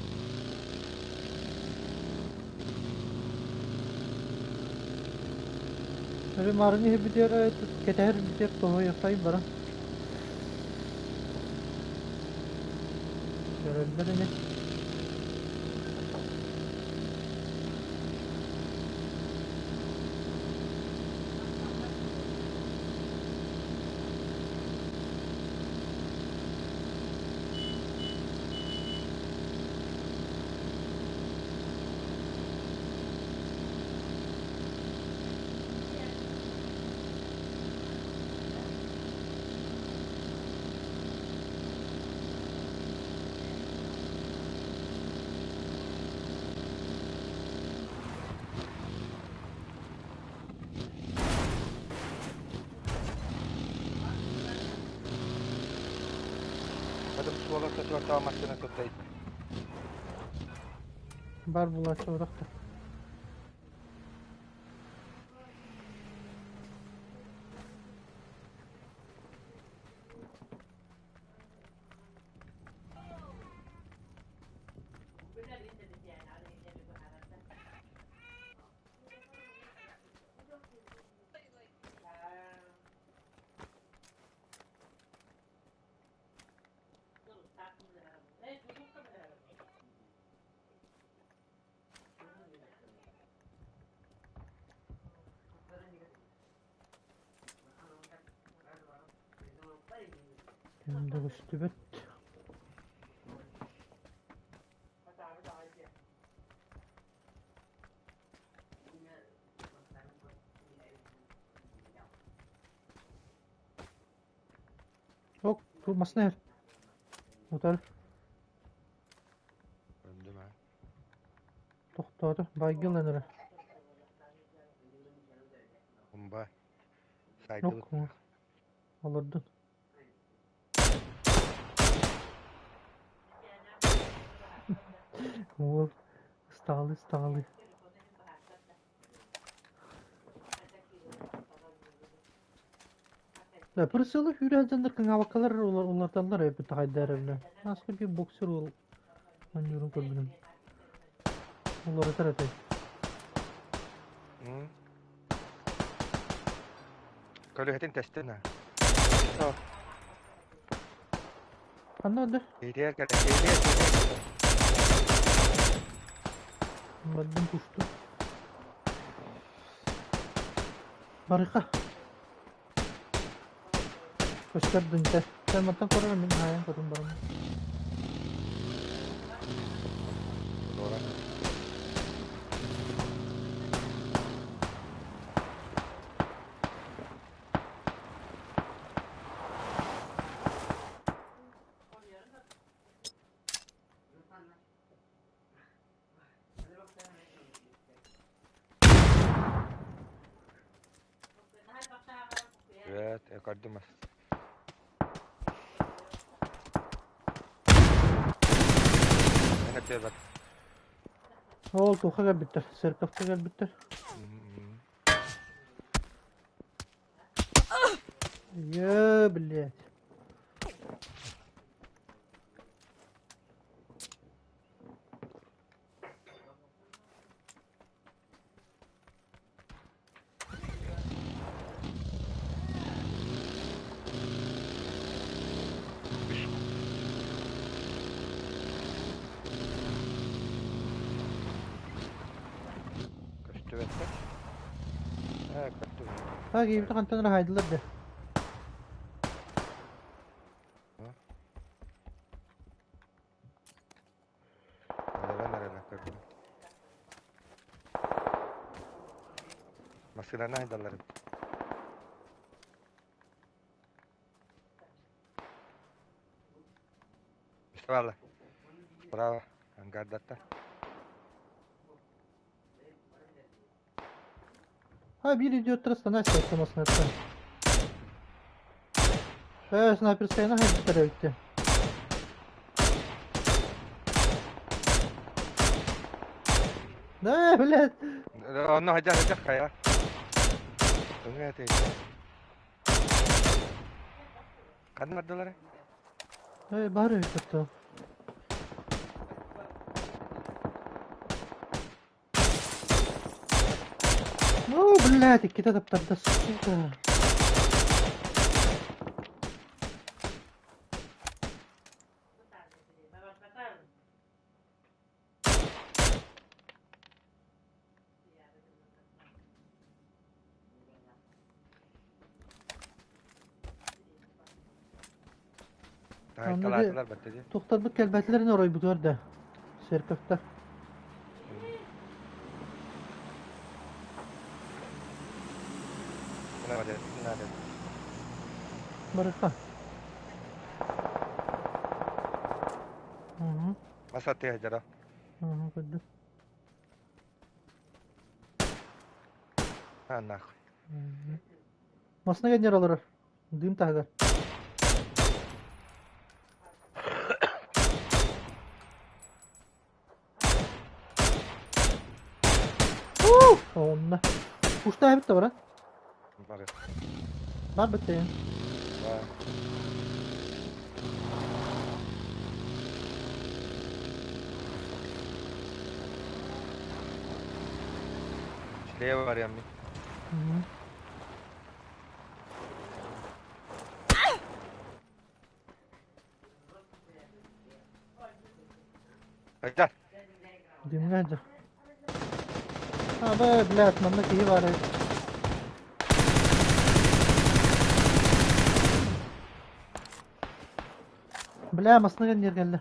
Speaker 1: Öyle marını hep bir keteher bir tohuyakтай бара. Көрөллөр ини.
Speaker 2: Adam суола ортотугар массыына турда.
Speaker 1: Бар булааччы урах да. Кэмдэ көстүбэт. Ок, бу масына иһэр. Утары
Speaker 2: Öldüm ha.
Speaker 1: тохтоото. Байга ылан эрэ.
Speaker 2: Умба. Сайдыбыт.
Speaker 1: Ок, олордун. Уол ыстаҕалыы ыстаҕалыы. Да, прысылы сүүрээдьэннэр кыҥаабаккалар уларыталлар эбит хайдаар эбилэ. Ааспыт биир боксер уол оонньуурун көрбүтүм. Уларытар этэ.
Speaker 2: Көлөһөтүн тэстин ha.
Speaker 1: Ханна да?
Speaker 2: Киитигэр кэлэ, киитигэр, киитигэр кэлэ.
Speaker 1: Бардым кусту. Барыха. Көстөр дынча. Sen мантан көрөр мин хаайан көрүн барам.
Speaker 2: Дора. Evet, көрдүм ас. Мен өтө бар.
Speaker 1: Ол туха кэлбиттэр, церковка кэлбиттэр. Е, блядь.
Speaker 2: Үс. Көстүбэттэр. Э, көстүбэт.
Speaker 1: Ha, киһибит хантан эрэ хаайдылар дии.
Speaker 2: Олорон эрэлэ көрдүм. Массыынаны айдаллар эбит. Справа. Справа. Ангардаттар.
Speaker 1: А биир идиоттара станция массыынаттан. Снайперскайынан хайдыттар эбиттэр. Да, блядь.
Speaker 2: Онно хадьа хадьа хайа. Өҥө этэ. Ханна бардылар?
Speaker 1: Бар эбит то. Ну, блядь, иккитэ таптарда, сука. Онно дьэ
Speaker 2: Таайталаатылар бэртэ дии.
Speaker 1: тухтарбыт кэлбэтилэрин оройбутугар да церковьта.
Speaker 2: Надо.
Speaker 1: Барыха. Угу.
Speaker 2: Масаты дьара.
Speaker 1: Угу, көрдүм.
Speaker 2: А нахуй.
Speaker 1: Масына кэннер олорор. Дым таһыгар. Онно. Куштаабыт да баран.
Speaker 2: Бары.
Speaker 1: Бар быттайын.
Speaker 2: Бар. Слева барыам мин. Айдар.
Speaker 1: Дымҥа дьэ. Абы, блядь, манна киһи баар эбит. Бля, массыына кэннигэр кэллэ.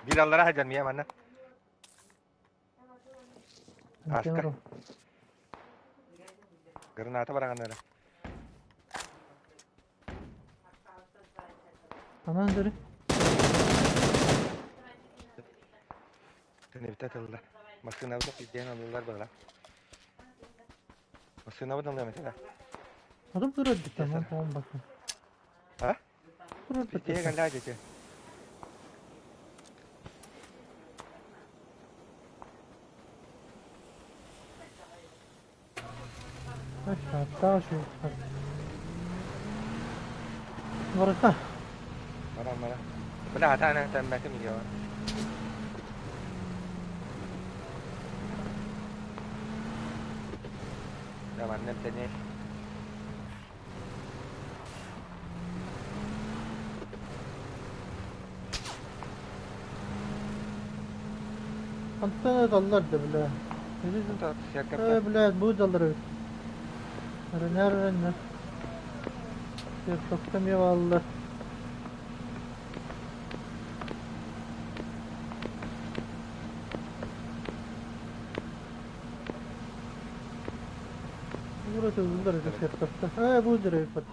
Speaker 2: Биир аллара сылдьан миэ манна. Ааска. Граната бараҕаннара.
Speaker 1: Анан дөрү.
Speaker 2: Тэнибитэ тылла. Массыынабыт килдиэн ыллылар быһыла. Массыынабыт ыллыам этэ да.
Speaker 1: Одум турар дитем, он бакын.
Speaker 2: А?
Speaker 1: Турар
Speaker 2: Пиздее
Speaker 1: дитем.
Speaker 2: галля дети.
Speaker 1: Аттаа şu. Барыха.
Speaker 2: Баран баран. Бля, атаана тэммэтим иһиэ. Да, манна эмтэнии.
Speaker 1: Антон даллар да бля.
Speaker 2: Сиэркэптэ.
Speaker 1: Блядь, бу даллар эбит. Ренер ренер. Сертоктам яваллар. Burası uzunlar öte сертокта. Э, бу дыры бит.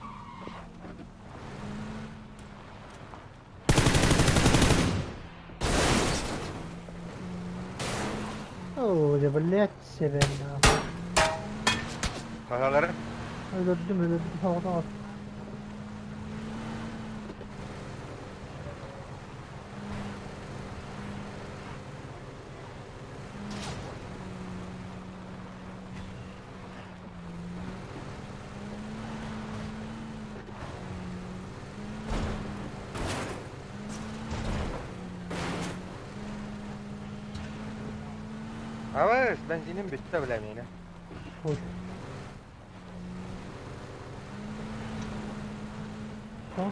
Speaker 1: О, да, блядь, себя нахуй.
Speaker 2: Хаһалары.
Speaker 1: Өлөрдүм, өлөрдүм, хаҕа
Speaker 2: Абыс, бензиним бүттэ бля миэнэ.
Speaker 1: Ой. О.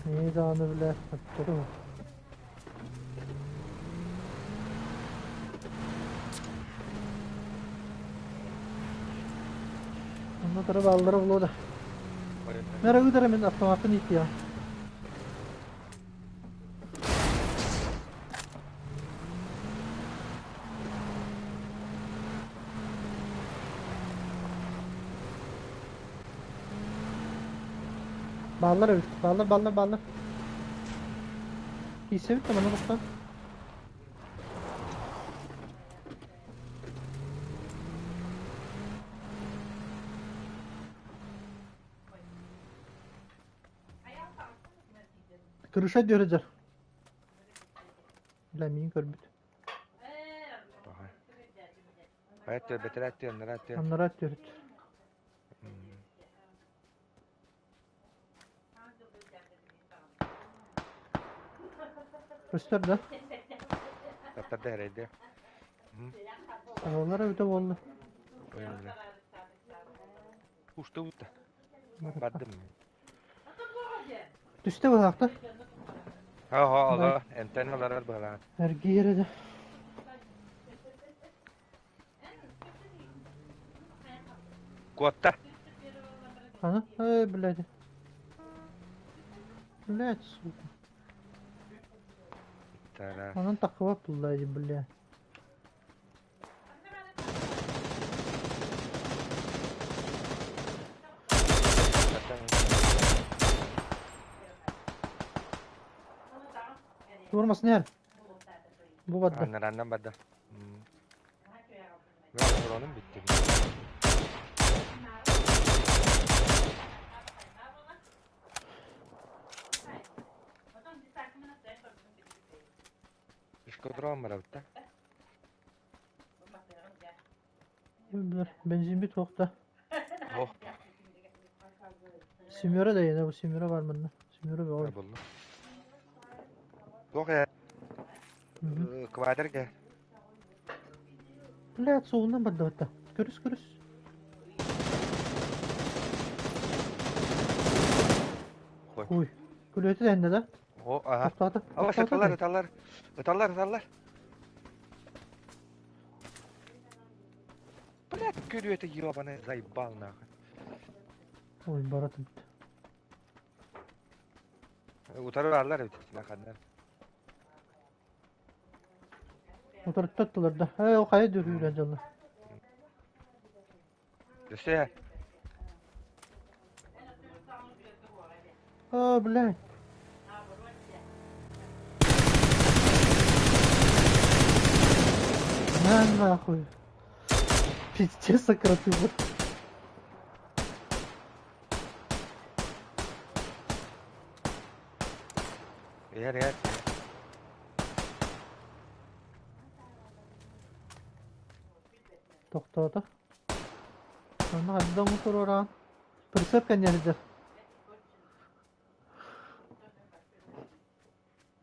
Speaker 1: Не даҕаны бля, оттору. Онно тары бааллара булуо да. Мэр ыытара мин автоматтан иттиэҕим. Бааллар эбит. Бааллар, бааллар, бааллар. Киирсэбит да манна тохтоон. Крыша дьөрөдьөр. Бля, миин көрбүт.
Speaker 2: Хайа бэтэрээт тыа, аннараа тыа.
Speaker 1: Аннараа төрүт. Көстөр да?
Speaker 2: Таптарда эрэйдэ.
Speaker 1: Оҕолор эбитэ буолла.
Speaker 2: Устубут да. Бардым.
Speaker 1: Түстэ быһаахта.
Speaker 2: Ха-ха, ала, эмтэн аларар быһалаан.
Speaker 1: Эргиирэ да.
Speaker 2: Куотта.
Speaker 1: Аны, эй, блядь. Блядь, сука.
Speaker 2: Тарас.
Speaker 1: Онон таххыбат булла, бля. Туормасын эр. Бу барда.
Speaker 2: Аннараннан барда. Мен bitti. Ишкодром барабыт.
Speaker 1: Бензин бит туохта.
Speaker 2: Ох.
Speaker 1: Семера да yine bu Семера бар мында. Семера бөҕө.
Speaker 2: Булла. Туох ээ. Квадр ке.
Speaker 1: Блядь, суолунан барда батта. Көрүс, көрүс.
Speaker 2: Хуй.
Speaker 1: Хуй. Күлүөтү да да?
Speaker 2: О, ага.
Speaker 1: Тоқтоото.
Speaker 2: Алла ыталлар, ыталлар. Ыталлар, ыталлар. Блядь, күрүөтэ ебаный заебал нахуй.
Speaker 1: Ой, баратым.
Speaker 2: Утары аллар эбит наханнар.
Speaker 1: Утарыттаттылар да. Эй, ол хайа дүрүүрэн дьалла.
Speaker 2: Өссө
Speaker 1: А, блядь. На нахуй. Пиздец сократил.
Speaker 2: Иһэр иһэр.
Speaker 1: Тохтоото. Онно хайдах туруораан. Прицеп кэнньэрдэр.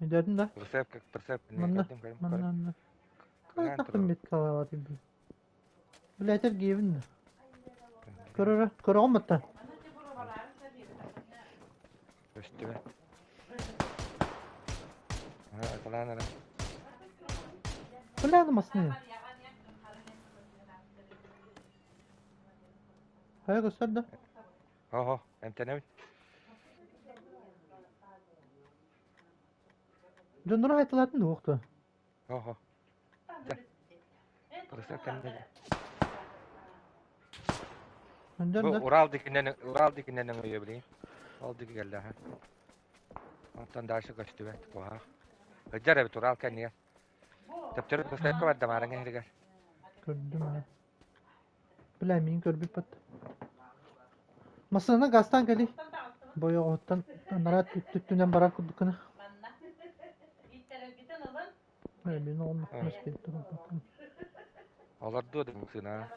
Speaker 1: Өйдөөтүн да?
Speaker 2: Прицеп, прицеп.
Speaker 1: Манна, манна, манна. Хайдах меткалаабат бил. Блядь, эргиэбин да. Көрөрө, көрөҕүн батта.
Speaker 2: Өстүбэ. Аталаан ара.
Speaker 1: Бля, масны. Хайа көстөр да?
Speaker 2: Охо, эмтэнэбит.
Speaker 1: Дьоннору хайталаатын дуохту.
Speaker 2: Охо. Прицеп кэннэ.
Speaker 1: Өндөр
Speaker 2: Бу
Speaker 1: да?
Speaker 2: Урал дикинен Урал дикинен өйө билин. Ол дики келлэ. Онтон дальше көстүбэт куһаах. Ыдьар эбит Урал кэннигэр. Төптөрү прицепка барда маарыҥа иһиригэр.
Speaker 1: Көрдүм мэ. Бля, мин көрбүт бат. Масына гастан кели. Бойоҕуттан анараа түттүнэн барар курдуккuna. Мин оннук мөспет.
Speaker 2: Олордуо да сына.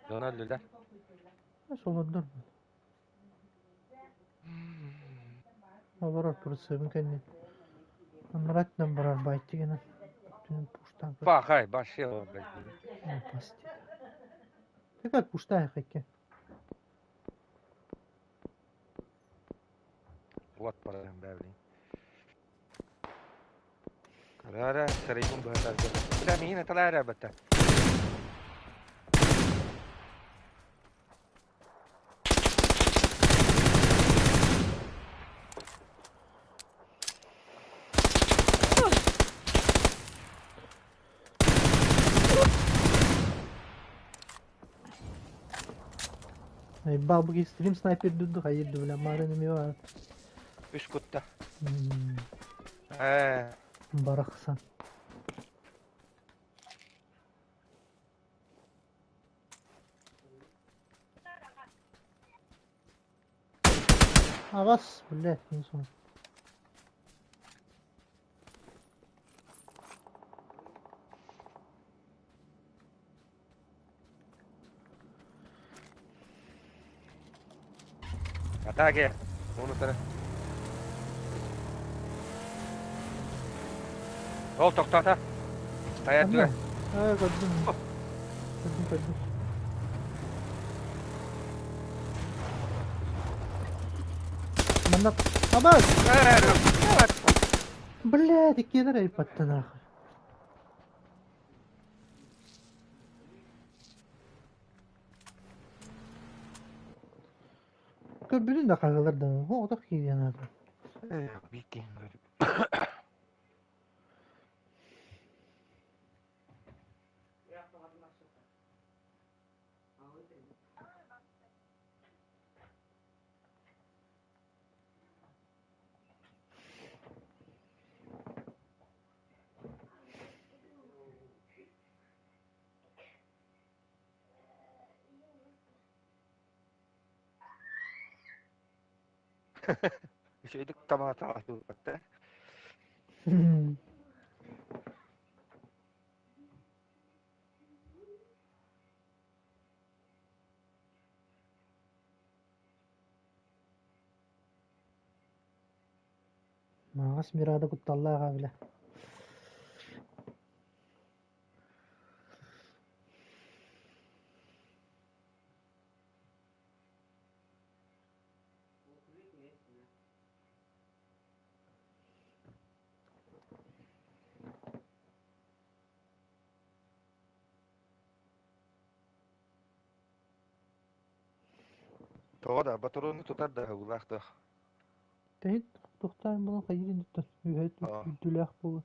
Speaker 2: Дьоно өллүлэр.
Speaker 1: Солордор. Олорор прицебин кэннин. Анараа барар байт дигенен. Түнэн пуштан көр.
Speaker 2: Бахай, баши ол.
Speaker 1: Пасти. Текат пуштай хайке.
Speaker 2: Вот баран бэбли. Карара сарайбын быһатарга. Бля, миин аталаара бата.
Speaker 1: Бабы стрим снайпер дүрдү хайыр бля марын эме бар.
Speaker 2: Үс кутта. Ээ.
Speaker 1: Барахсан. Авас, блядь, не знаю.
Speaker 2: Атаке. Оны тары. Ол тоқтата. Таят түгә.
Speaker 1: Аа, көрдүм. Көрдүм, көрдүм. Манна Абас! Блядь, иккиэлэр айпаттан нахуй. Көрбүтүн да хаһыалар да оҕотох киириэн аата.
Speaker 2: Биир киһи көрүп. Үчүгэйдик тамаҕа
Speaker 1: Мааҕас Мирада кутталлаах аа бile.
Speaker 2: Тоҕо да батароны тутар да уулаах да.
Speaker 1: Тэһит тохтоон булан хайыырын туттан үөһэ үрдүлээх буолан.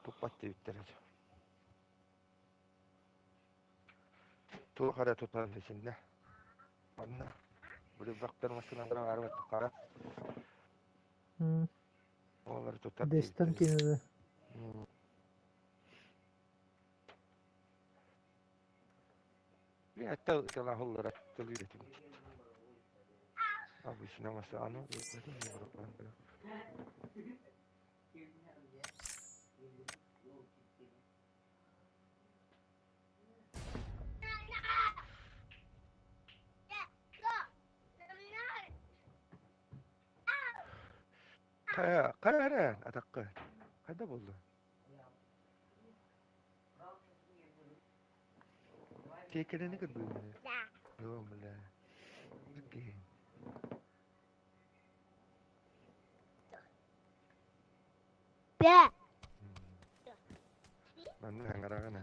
Speaker 2: Туппат диэбиттэр. Туох эрэ тутар итиннэ. Манна били массыыналара баар Олар тутар
Speaker 1: Дэстэн
Speaker 2: диэбиттэр.
Speaker 1: кинини.
Speaker 2: Тыл тыл үйрэтим. Обычно масану Kaya, kaya атакка. Кайда болду? Текелени кырдым. Йо, бля. Манна хаҥарагана.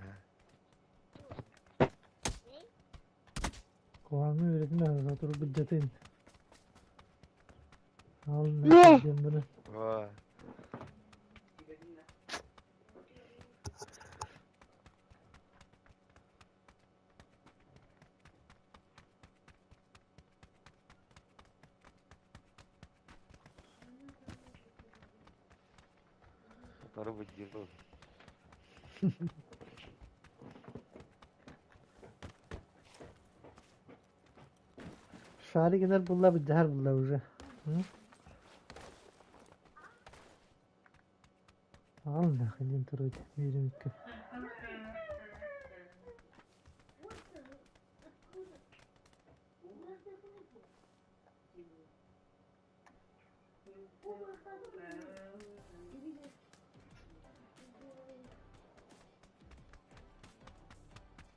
Speaker 1: Куһаҕаҥҥа үөрэтимэ сотору былдьатын. Ал диэн бары.
Speaker 2: Ва. Сотору былдьыр.
Speaker 1: Шарик гынар булла былдьаһар булла уже. Ал нахуй диэн туруйт бииримиккэ.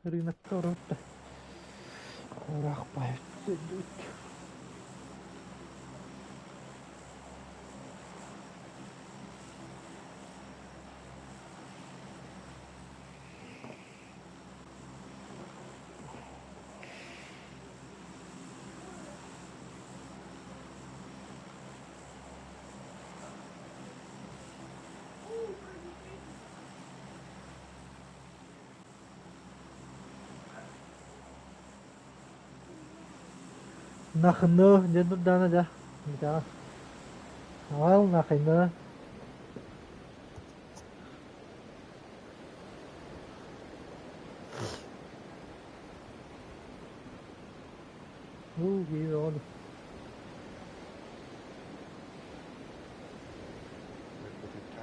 Speaker 1: Рынокка оротта. Орахпай. Нахны диэн турдаҕына дьэ, бүтэҕин. Аҕал нахайны. Уу, киһи бөҕө дуу.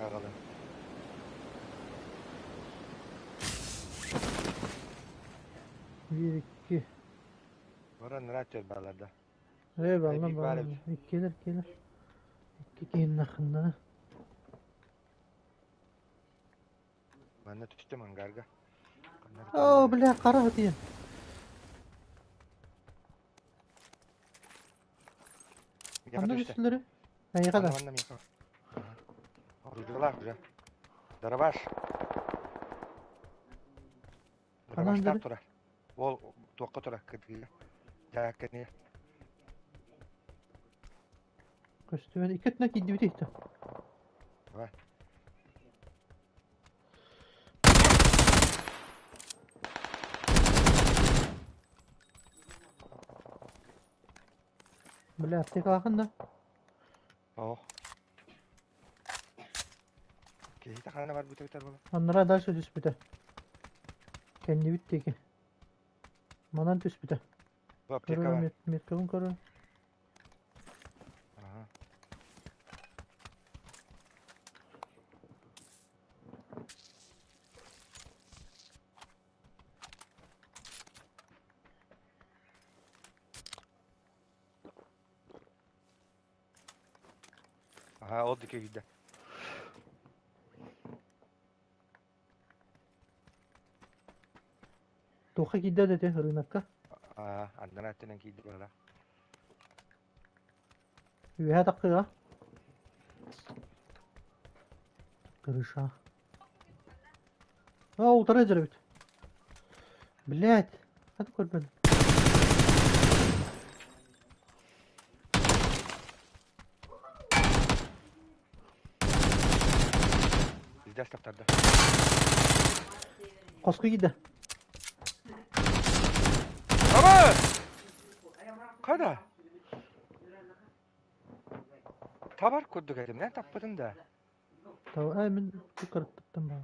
Speaker 2: Аҕалын.
Speaker 1: Биир, икки.
Speaker 2: Баран ыраат баалар да.
Speaker 1: Ээ, балла
Speaker 2: Эбии баар
Speaker 1: баар.
Speaker 2: эбит.
Speaker 1: Иккилэр, иккилэр. Икки киһи нахынна.
Speaker 2: Манна түстүм ангарга.
Speaker 1: Оо, бля, хара хатыйан.
Speaker 2: Миэхэ
Speaker 1: Ханна
Speaker 2: түстэ.
Speaker 1: түстүлэри? Эйиэхэ
Speaker 2: Манна
Speaker 1: да.
Speaker 2: манна миэхэ. Оружиялаах уже. Дарабаш.
Speaker 1: Ханан
Speaker 2: Дарабаштаах
Speaker 1: дары?
Speaker 2: турар. Ол туохха турар кытыыга. Дьаакканы.
Speaker 1: Көстүбэт. Икки өттүнэн киирдибит иһитэ.
Speaker 2: Давай.
Speaker 1: Бля, аптекалаахын да?
Speaker 2: Оо. Киһитэ ханна барбыта битэр буолла.
Speaker 1: Аннара дальше түспүтэ. Кэннибит диэки. Манан түспүтэ.
Speaker 2: Бу аптека
Speaker 1: Көрөр
Speaker 2: бар.
Speaker 1: меткабын көрөр.
Speaker 2: Аха. Аха, ол диэки киирдэ.
Speaker 1: Туохха киирдэ да ити рынокка?
Speaker 2: Аа, аннара өттүнэн киирдэ быһыылаах.
Speaker 1: Үөһэ тахсыаҕа. Крыша. А, утары эдэр эбит. Блять, хата көрбөтүм.
Speaker 2: Илдьэ тахтарда.
Speaker 1: Хоско киирдэ.
Speaker 2: Аба! Қада? Табар курдук этим, мен таппытым да.
Speaker 1: Э, мин кырыттыттым баа.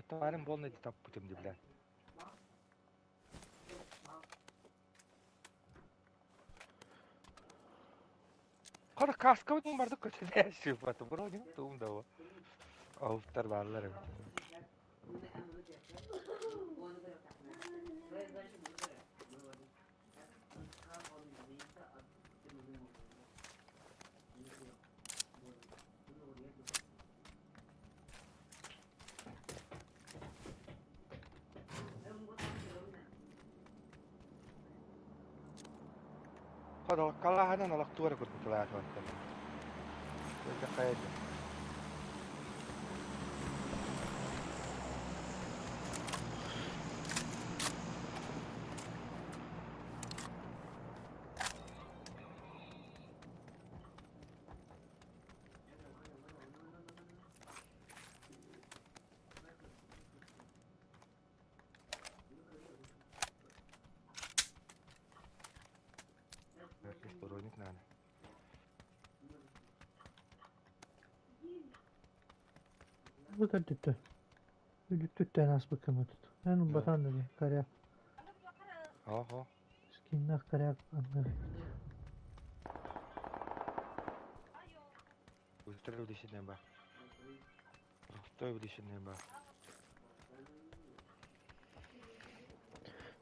Speaker 2: Табарым болный таппытым ди, бля. Қара каскабытын бардык көтүлээ сыпаты. Бро, не туум да о. Ауфтар баалар эбит. Қара калаһанан олохтуора курдук тулаатыбаттар. Хайда. Броник надо.
Speaker 1: Bu da düttü. Бүттүттэн аспыккын тут. Эн улбатан да коряк.
Speaker 2: Ого.
Speaker 1: Скиннах коряк анны.
Speaker 2: Ультра увеличенная ба. Стой увеличенная ба.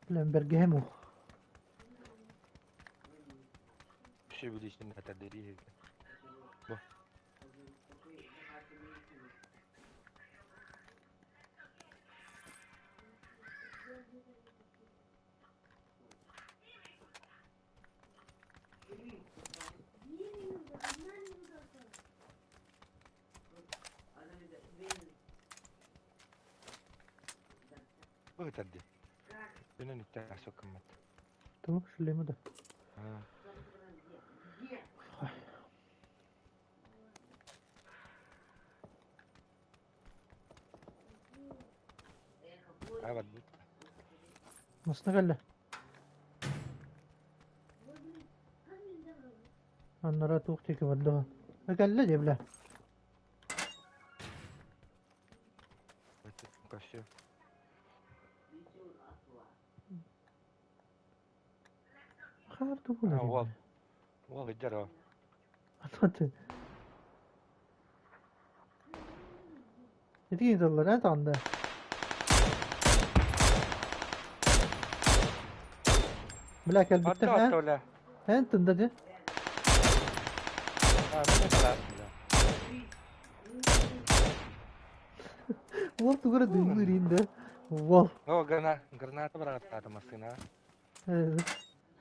Speaker 1: Билэн бэргэһэм уу.
Speaker 2: Все увеличенная это Бу. Бу это Дүнен үттэ асоккыммат.
Speaker 1: Туох шлема да.
Speaker 2: Абат бут.
Speaker 1: Масна кэллэ. Аннара туох диэки барда? Кэллэ дии бля.
Speaker 2: Көрсүө.
Speaker 1: Хаар тугун
Speaker 2: А, уол. Уол ыдьар о.
Speaker 1: Аты. Ити тыллар э таанда. Бля кэлбиттэр
Speaker 2: Отто
Speaker 1: эн.
Speaker 2: отто бля.
Speaker 1: Эн тында де.
Speaker 2: А, мин кылаас бля.
Speaker 1: Уол тугура дыыллыыр иинде. Уол.
Speaker 2: О, граната быраҕаттаата массыына.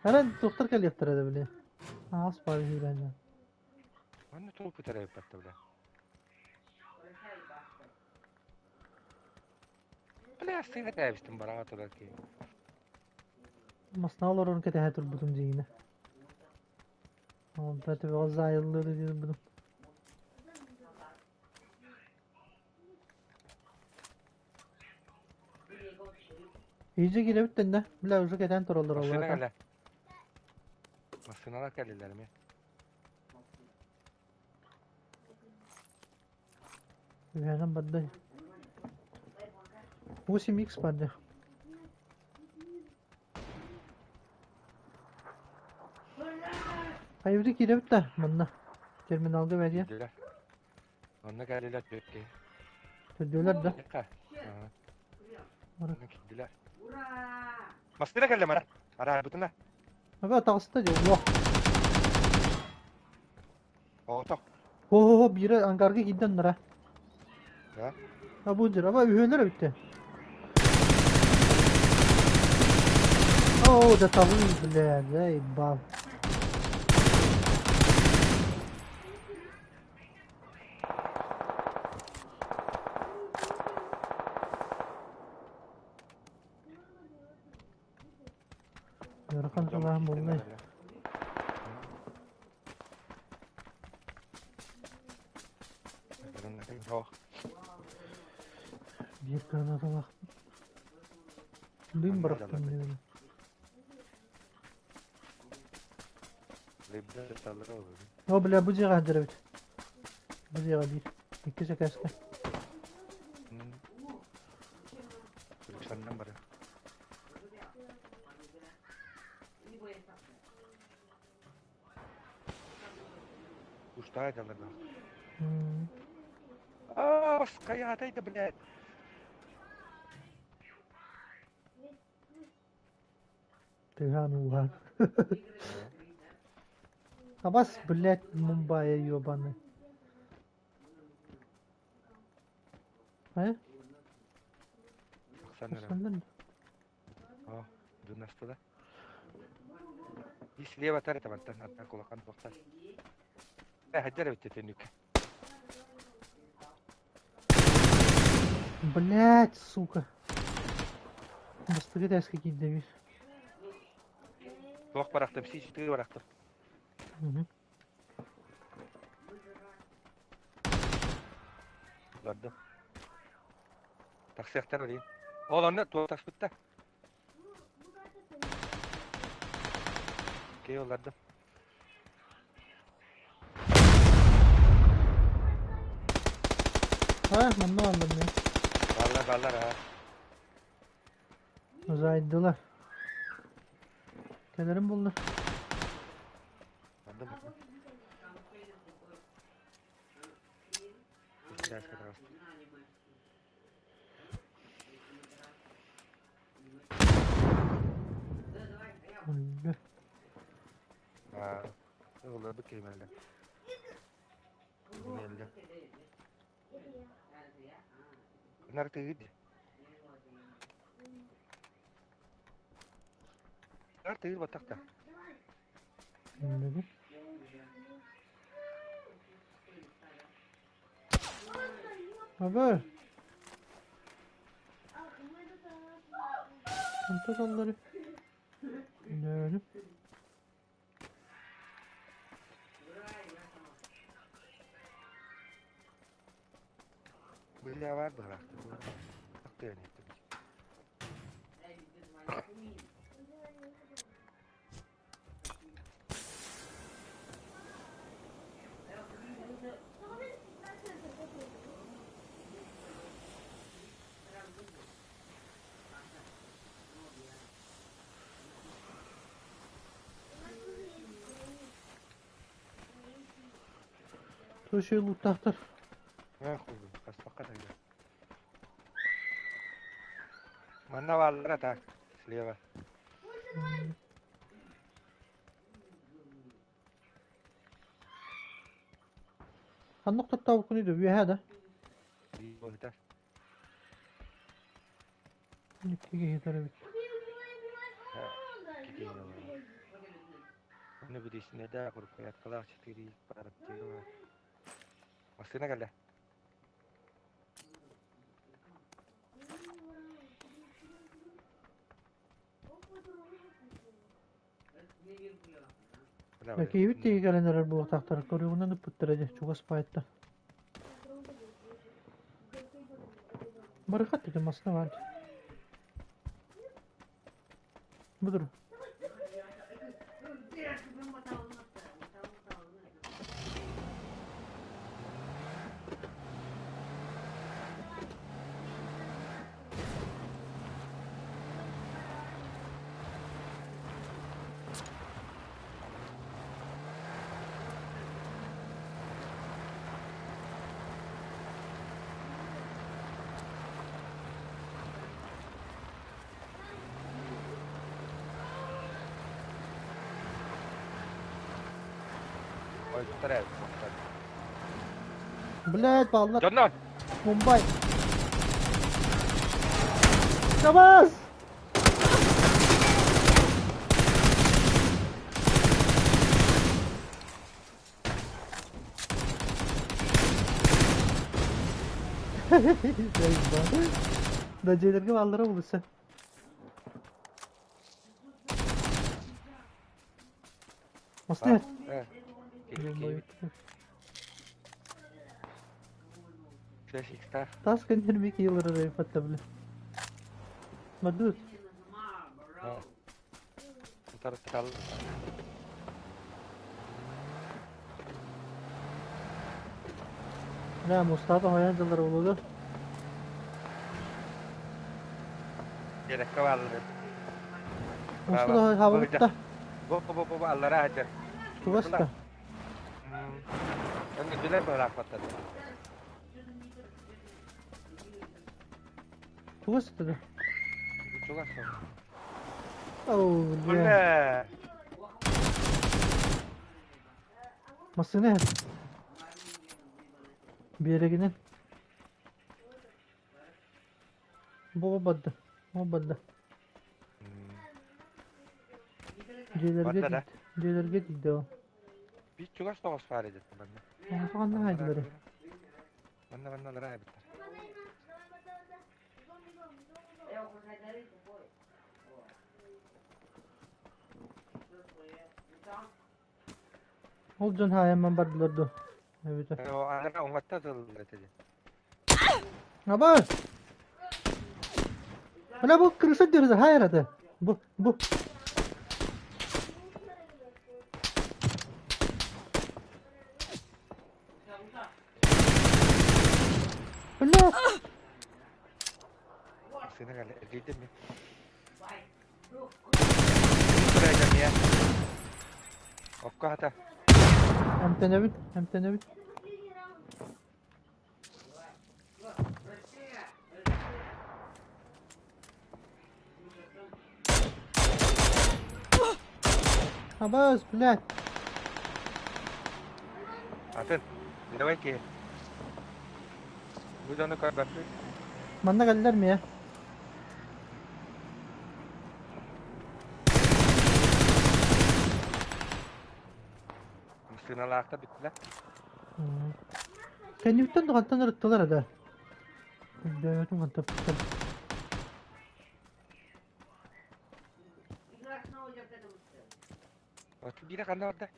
Speaker 1: Аран тухтар кэлиэхтэрэ да били. Аас баар үһүрэнэ.
Speaker 2: Манна тугу көтөрө эппэтте бля. Бля, сыыһа тээбистим бараҕа турар киһи.
Speaker 1: Масна олорон кэтэһэ турбутум дьиҥинэ. Онто төбөҕө заайыллыыр диир Иһдьэ киирэбит тэннэ. Бля, уже кэтээн тураллар
Speaker 2: Массыына
Speaker 1: оллоото.
Speaker 2: кэлэ. Массыыналар кэллилэр эмиэ.
Speaker 1: Үһээнэн барда. 8 икс барда. Хайыбыты киирэбит да манна. Терминалга бэрия.
Speaker 2: Киирдилэр. Онно кэллилэр түөрт киһи.
Speaker 1: Төрдүөлэр да.
Speaker 2: Ха. Онно киирдилэр. Массыына кэллэ мара. Араарбытына.
Speaker 1: Ага таҕыста дьэ уох.
Speaker 2: Оҕотох.
Speaker 1: Хо-хо-хо биирэ ангарга киирдэ аннара.
Speaker 2: Да.
Speaker 1: А бу дьэр, аба үһүөлэр эбиттэ. О, да табы, бля, заебал. Ыарахан сылааһын буолла. Биир гранаталаах. Дым бырахтым диэн. О, бля, бу дьиэҕэ сылдьар эбит. Бу дьиэҕэ биир. Икки сэкээскэ.
Speaker 2: Саннан бары. Устаа дьаллар. Аа, хайатай да, блядь.
Speaker 1: Тыгаан ууһаан. Абас, блядь, Мумбайя ёбаный. Э?
Speaker 2: Оксана. О, дунастыда. И слева тарата мантан аттан кулахан туохтар. Э, хаджар эбит төнүк.
Speaker 1: Блядь, сука. Бастакы этээскэ киирдэ биир.
Speaker 2: Туох барахтым, си-четыре барахтым. Бардым. Тахсыахтар билигин. Ол онно туох таспытта? Окей, олардым.
Speaker 1: А, манна бааллар мин.
Speaker 2: Бааллар, бааллар, аа.
Speaker 1: Зайдылар. Кэлэрим булла.
Speaker 2: Бардым, бардым. Икки таҕыста.
Speaker 1: Өллө.
Speaker 2: Аа, ылларбыт киһи Мэллэ. Нартыгы дии. Нартыгы баттахта.
Speaker 1: Өллө. Аба. Онто саллары. Нөөлү.
Speaker 2: Бля бар быһаахтык. Тыан иттим.
Speaker 1: Слушай, луттаахтар.
Speaker 2: Хаспакка да. Манна бааллара так, слева.
Speaker 1: Ханнык тоттообуккунуй да үөһээ да?
Speaker 2: Быһыта.
Speaker 1: Икки киһи эбит.
Speaker 2: Оны билисинэ да куруппаяткалаах четыре параптыга. Массыына кэллэ.
Speaker 1: Киһибит тиги кэлэн эрэр буолуохтаахтар, көрүөҕүнэн ыппыттара дьэ, чугас баайта. Барыхат ити массыына баар. Будур. Блядь, бааллар.
Speaker 2: Дьоннор!
Speaker 1: Мумбай. Табаас! Дьиэлэргэ бааллара булуса. Мастер. Тас кэннэр ми киилэр рейфатта бile. Мадут. Да, Мустафа хойан дылар олуду.
Speaker 2: Gerekka бааллар.
Speaker 1: Мустафа хабылытта.
Speaker 2: Бу бу бу аллара хатыр.
Speaker 1: Чугаста.
Speaker 2: Önce билер быраакпаттар.
Speaker 1: Чугаста да.
Speaker 2: Чугас.
Speaker 1: Оу, бля. Массыына. Биэрэгинэн. Бу бадда. Бу бадда. Дьиэлэргэ дьиэлэргэ тиийдэ ол.
Speaker 2: Бит чугас тоҕус баар эдит манна.
Speaker 1: Ханна хаайдылар?
Speaker 2: Манна манна эбиттэр.
Speaker 1: Ол дьон хаайамман бардылар дуо? Эбитэ.
Speaker 2: Ана оҥотто тыллар этэ.
Speaker 1: Абаас! Бля, бу крыша дырза, хайрата. Бу, бу. Бля!
Speaker 2: Сына кэлэ эргийдим ми. Окко хата.
Speaker 1: Эмтэнэбит, эмтэнэбит. Абаас, блядь.
Speaker 2: Атын. Давай ки. Бу дьону көрбөппүт.
Speaker 1: Манна кэллэр миэ.
Speaker 2: Сыналаахта бүттүлэр.
Speaker 1: Кэннибиттэн тугантан ырыттылар да. Өйдөөбөтүм хантан.
Speaker 2: Биирэ ханна барда?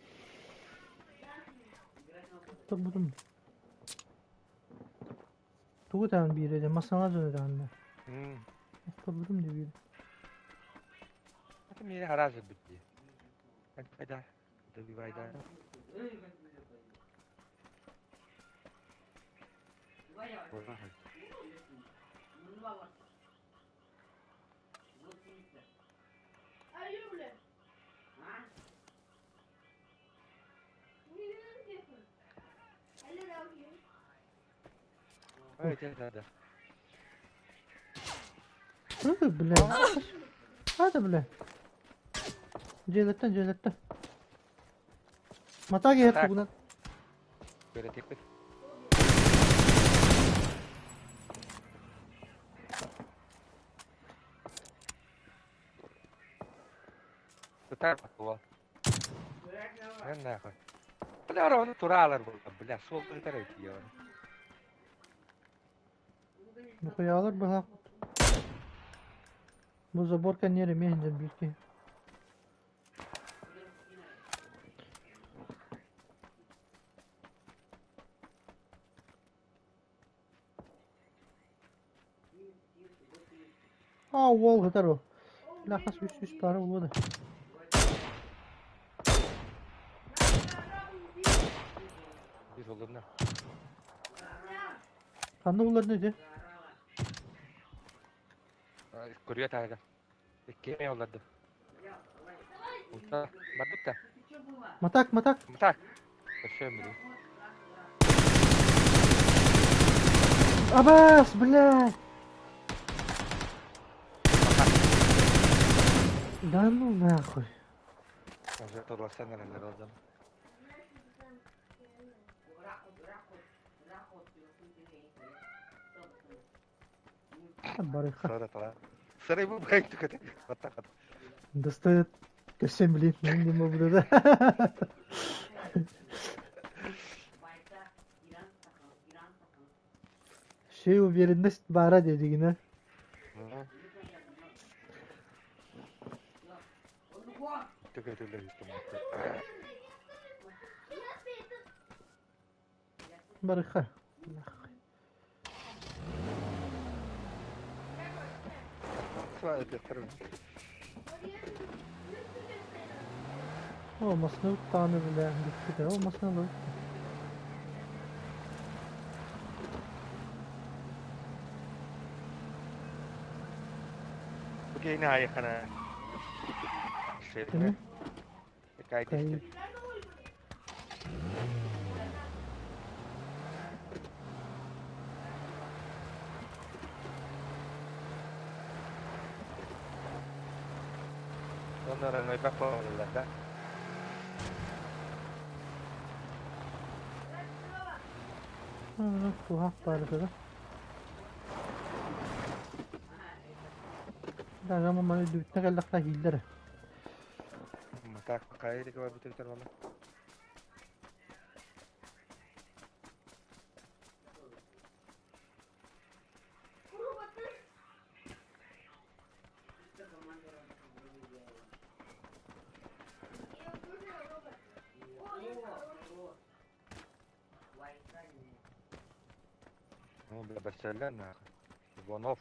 Speaker 1: Тобутум. Тугу таан биирэ де масана дьону даанна. Тобутум де биирэ.
Speaker 2: Аты миэрэ хараас өлбүт дии. Айда. Добивайда. Ой, это да.
Speaker 1: Ой, бля. Hadi бля. Дьиэлэттэн, дьиэлэттэн. Матаги иһэр
Speaker 2: Так.
Speaker 1: тугунан.
Speaker 2: Көрөтүкпүт. Тутар буол. Эн нахуй. Бля, ровно туралар буолла, бля, суол тутар эбит ёбаный.
Speaker 1: Нухуйаалар быһаах. Бу забор кэнниэр эмиэ иһин биир киһи. А, уол сытар ол. Бля, хас үс үс пара буолуо да.
Speaker 2: Биир олорно.
Speaker 1: Ханна буллар ити?
Speaker 2: Көрүө таһыгар. Икки олордум. Улта барбыт да.
Speaker 1: Матак, матак.
Speaker 2: Так. Көрсөм билим.
Speaker 1: Абас, блядь! Да ну нахуй.
Speaker 2: Уже турласан эрэллэр ол дьон.
Speaker 1: Барыха.
Speaker 2: Сара тала. Сарай бу бай түкөтө. Хатта хат.
Speaker 1: Достает көрсөм билин. Мен дем бу да. Şey уверенность баара дедигине.
Speaker 2: Түкөтүлөр истем.
Speaker 1: Барыха. О, масны таны бля. Бүттү. О, масны лы.
Speaker 2: Бу кейни айхана.
Speaker 1: Кими?
Speaker 2: Кай
Speaker 1: Кай.
Speaker 2: Оннор ой бак да.
Speaker 1: Tuhaf барыта да. Да, жама маны дүттэ кэллэхтэ хииллэр.
Speaker 2: Так, кайрик бар битер вала. Ну, бля, Барселона. Иванов.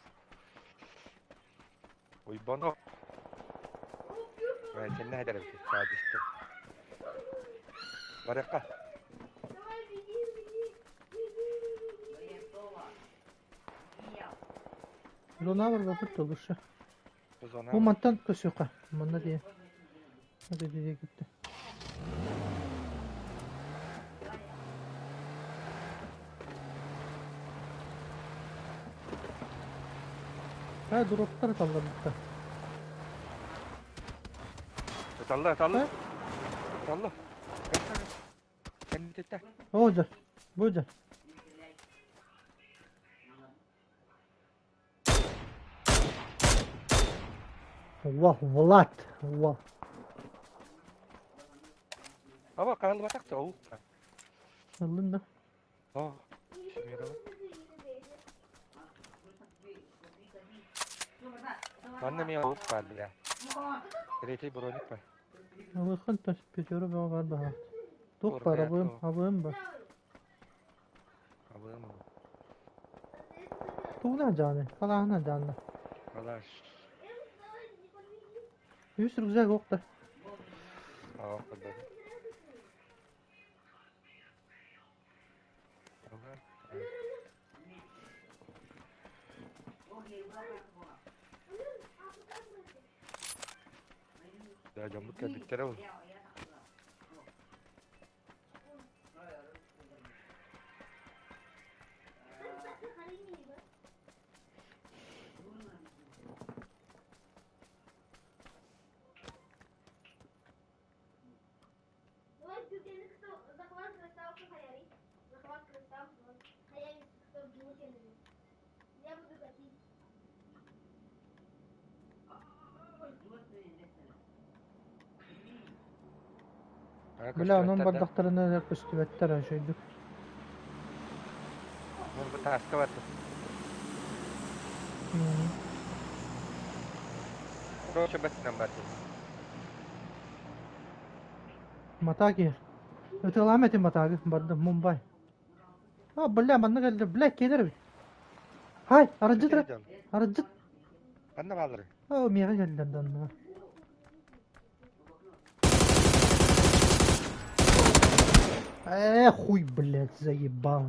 Speaker 2: Уйбанов. Сенне хайдар бит. Садисты. Баракка.
Speaker 1: Зона бар бапыт толуша.
Speaker 2: Зона.
Speaker 1: Бу мантан көсөкө. Манна дие. Hadi дие gitti. Ha droplar tallar bitti.
Speaker 2: Талла, талла. Талла. Кэннитэ.
Speaker 1: Ожа. Бужа. Вах, Влад. Вах.
Speaker 2: Аба каһыл батакта ол.
Speaker 1: Алын да.
Speaker 2: О. Шмирова. Манна мен ол бар бля. Третий броник бар.
Speaker 1: Алыхын тас пятеро бар бар. Тух бар абым, абым бар.
Speaker 2: Абым.
Speaker 1: Тугна жаны, халахна жаны.
Speaker 2: Алаш.
Speaker 1: Үс рюкзак окта.
Speaker 2: Аа, када. Да, жамбыт кэлбиттэрэ ол.
Speaker 1: Бля, онон бардахтарына эрэ көстүбэттэр үчүгэйдик.
Speaker 2: Бу тааска бардым. Короче, бэттинэн бардым.
Speaker 1: Матаки. Ытыалаам этим Матагы, бардым Мумбай. А, бля, манна кэллэ, бля, кэлэр эбит. Хай, арыдьыт эрэ, арыдьыт.
Speaker 2: Ханна бааллары?
Speaker 1: Оо, миэхэ кэллэр да онно. Э, хуй, блядь, заебал.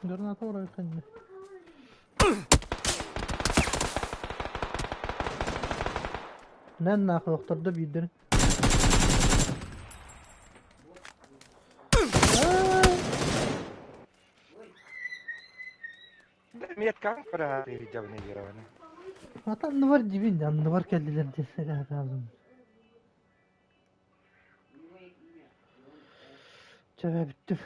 Speaker 1: Граната ура кэннэ. Нэн нахуй охтордо биирдэрин.
Speaker 2: Меткаҕын көрө дьабын Егоровна.
Speaker 1: Ата анныбар дибин, анныбар кэллилэр диэн хаалым. Чэ, бүттүм.